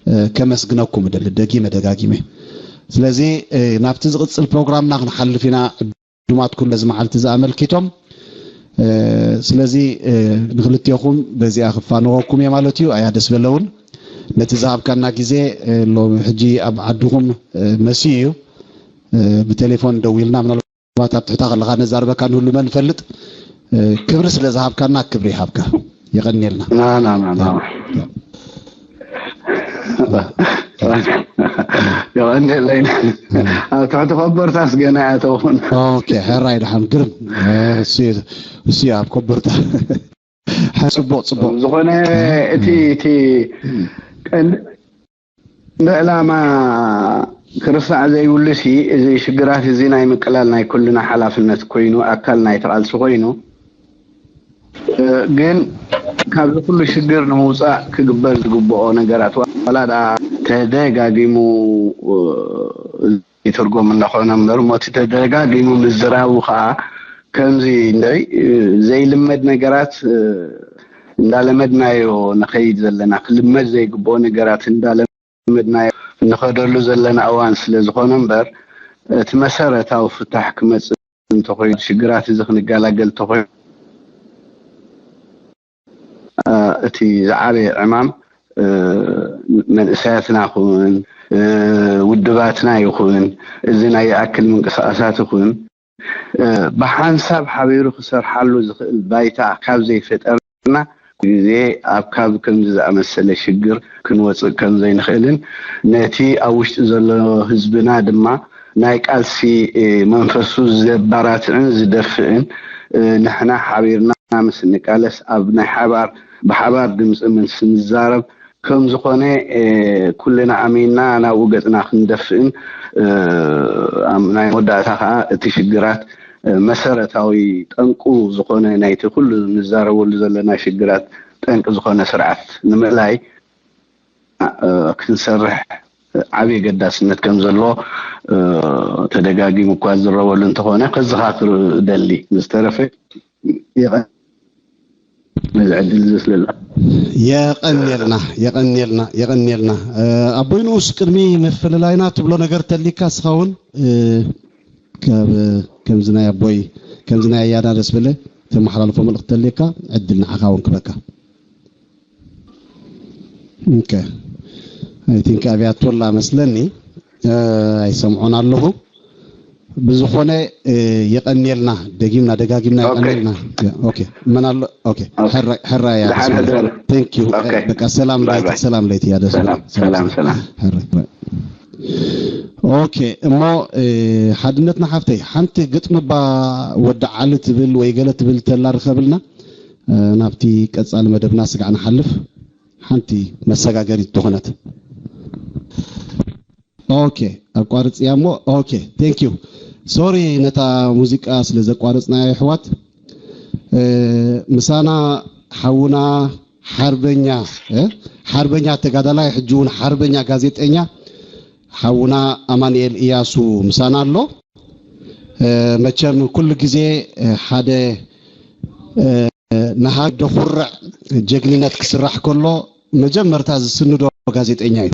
እ፣ ከመስግነኩም እደሊ ደጊመ ደጋጊመ። ስለዚ፣ እ፣ ናብቲ ዝቕጽል ፕሮግራምና ክንሓልፍ ኢና። ዕዱማት ኩሉ ነዚ መዓልቲ እዚ ኣመልኪቶም፣ እ፣ ስለዚ፣ እ፣ ንክልቴኹም በዚኣ ክፋነወኩም እየ ማለት እዩ። ኣያ ደስ በለ እውን ነቲ ዝሃብካና ግዜ፣ እ፣ ሎሚ ሕጂ ኣብ ዓድኹም፣ እ፣ መሲዩ እዩ። እ፣ ብቴሌፎን ደዊልና ምናልባት ኣብ ትሕታ ከለኻ ነዛርበካ ንህሉ መን ይፈልጥ። እ፣ ክብሪ ስለ ዝሃብካና ክብሪ ይሃብካ። የቐንየልና። ና፣ ና፣ ና፣ ና። የቐንየለይ። ኣብ ትሕቲ ኮበርታስ ገና ኣያተውን። ኦኬ፣ ሕራይ ደሓን ግርም። እ፣ እሱ እዩ፣ እሱ እዩ ኣብ ኮበርታ። ጽቡቕ፣ ጽቡቕ። ዝኾነ እቲ፣ እቲ ቀንዲ ዕላማ ክርሳዕ ዘይብሉ ሲ፣ እዚ ሽግራት እዚ ናይ ምቅላል ናይ ኩልና ሓላፍነት ኮይኑ፣ ኣካል ናይቲ ቃልሲ ኮይኑ፣ እ፣ ግን ካብዚ ኩሉ ሽግር ንምውጻእ ክግበር ዝግብኦ ነገራት ዋላ ደኣ ተደጋጊሙ፣ እ፣ ይትርጎም እንዳኾነ እምበር፣ እሞ እቲ ተደጋጊሙ ምዝራቡ ኸኣ ከምዚ እንድዒ፣ እ፣ ዘይልመድ ነገራት፣ እ፣ እንዳለመድናዮ ንኸይድ ዘለና፣ ክልመድ ዘይግብኦ ነገራት እንዳለመድናዮ ንኸደሉ ዘለና እዋን ስለ ዝኾነ እምበር፣ እቲ መሰረታዊ ፍታሕ ክመጽእ እንተኾይኑ፣ ሽግራት እዚ ክንገላገል እንተኾይኑ፣ እ፣ እቲ ዝዓበየ ዕማም፣ እ፣ መንእሰያትና ይኹን፣ እ፣ ውድባትና ይኹን፣ እዚ ናይ ይኣክል ምንቅስቃሳት ይኹን፣ እ፣ ብሓንሳብ ሓቢሩ ክሰርሓሉ ዝኽእል ባይታ ካብ ዘይፈጠርና፣ ግዜ ኣብ ካብ ከምዚ ዝኣመሰለ ሽግር ክንወጽእ ከም ዘይንኽእልን፣ ነቲ ኣብ ውሽጢ ዘሎ ህዝብና ድማ ናይ ቃልሲ፣ እ፣ መንፈሱ ዘባራትዕን ዝደፍእን፣ እ፣ ንሕና ሓቢርና ምስ እንቃለስ፣ ኣብ ናይ ሓባር፣ ብሓባር ድምጺ ምስ ንዛረብ ከም ዝኾነ፣ እ፣ ኩልና ኣሚንና ናብኡ ገጽና ክንደፍእን፣ እ፣ ኣብ ናይ መወዳእታ ከኣ እቲ ሽግራት፣ እ፣ መሰረታዊ ጠንቁ ዝኾነ ናይቲ ኩሉ ንዛረበሉ ዘለና ሽግራት ጠንቂ ዝኾነ ስርዓት ንምእላይ፣ እ፣ ክንሰርሕ ዓብዪ ገዳስነት ከም ዘለዎ፣ እ፣ ተደጋጊሙ እኳ ዝረበሉ እንተኾነ፣ ከዘኻኽር እደሊ። ዝተረፈ ይቐ-፣ ነዚ ዕድል እዚ ስለ ዝኣ-፣ የቐንየልና፣ የቐንየልና፣ የቐንየልና። እ፣ ኣቦይ ንኡስ፣ ቅድሚ ምፍልላይና ትብሎ ነገር ተሊካ እስኻ እውን፣ እ፣ ካብ፣ ከምዚ ናይ ኣቦይ፣ ከምዚ ናይ ኣያና ደስ በለ ተመሓላልፎ መልእኽቲ ተሊካ ዕድል ንዓኻ እውን ክበካ። ኦኬ። I think ኣብያቶላ መስለኒ፣ እ፣ ኣይሰምዖን ኣለኹ። ብዝኾነ፣ እ፣ የቐንየልና፣ ደጊምና ደጋጊምና ኦኬ። የቐንየልና። ያ፣ ኦኬ። መን ኣሎ? ኦኬ። ኦኬ። ሕራይ፣ ሕራይ እያ ደስ በለ። ሕደር። Thank you። ኦኬ። በቃ ሰላም ባይ ለይቲ፣ ባይ። ሰላም ለይቲ እያ ደስ በለ። ሰላም፣ ሰላም፣ ሰላም። ሰላም። ሕራይ፣ ባይ። ኦኬ። እሞ፣ እ፣ ሓድነትና ሓፍተይ፣ ሓንቲ ግጥሚ እባ ወዲ ዓሊ ትብል ወይ ገለ ትብል ተላ ርኸብልና፣ እ፣ ናብቲ ቀጻሊ መደብና ስጋዕ ንሓልፍ። ሓንቲ መሰጋገሪት ዝኾነት። ኦኬ፣ ኣቋርጽያ እሞ። ኦኬ፣ thank you። ሶሪ ነታ ሙዚቃ ስለ ዘቋረጽናያ፣ ኣሕዋት። እ፣ ምሳና ሓውና ሓርበኛ፣ እ፣ ሓርበኛ ተጋዳላይ፣ ሕጂ እውን ሓርበኛ ጋዜጠኛ ሓውና ኣማኑኤል እያሱ ምሳና ኣሎ። እ፣ መቸም ኩሉ ግዜ፣ እ፣ ሓደ፣ እ፣ ንሃገር ደኹርዕ ጀግንነት ክስራሕ ከሎ መጀመርታ ዝስንዶ ጋዜጠኛ እዩ።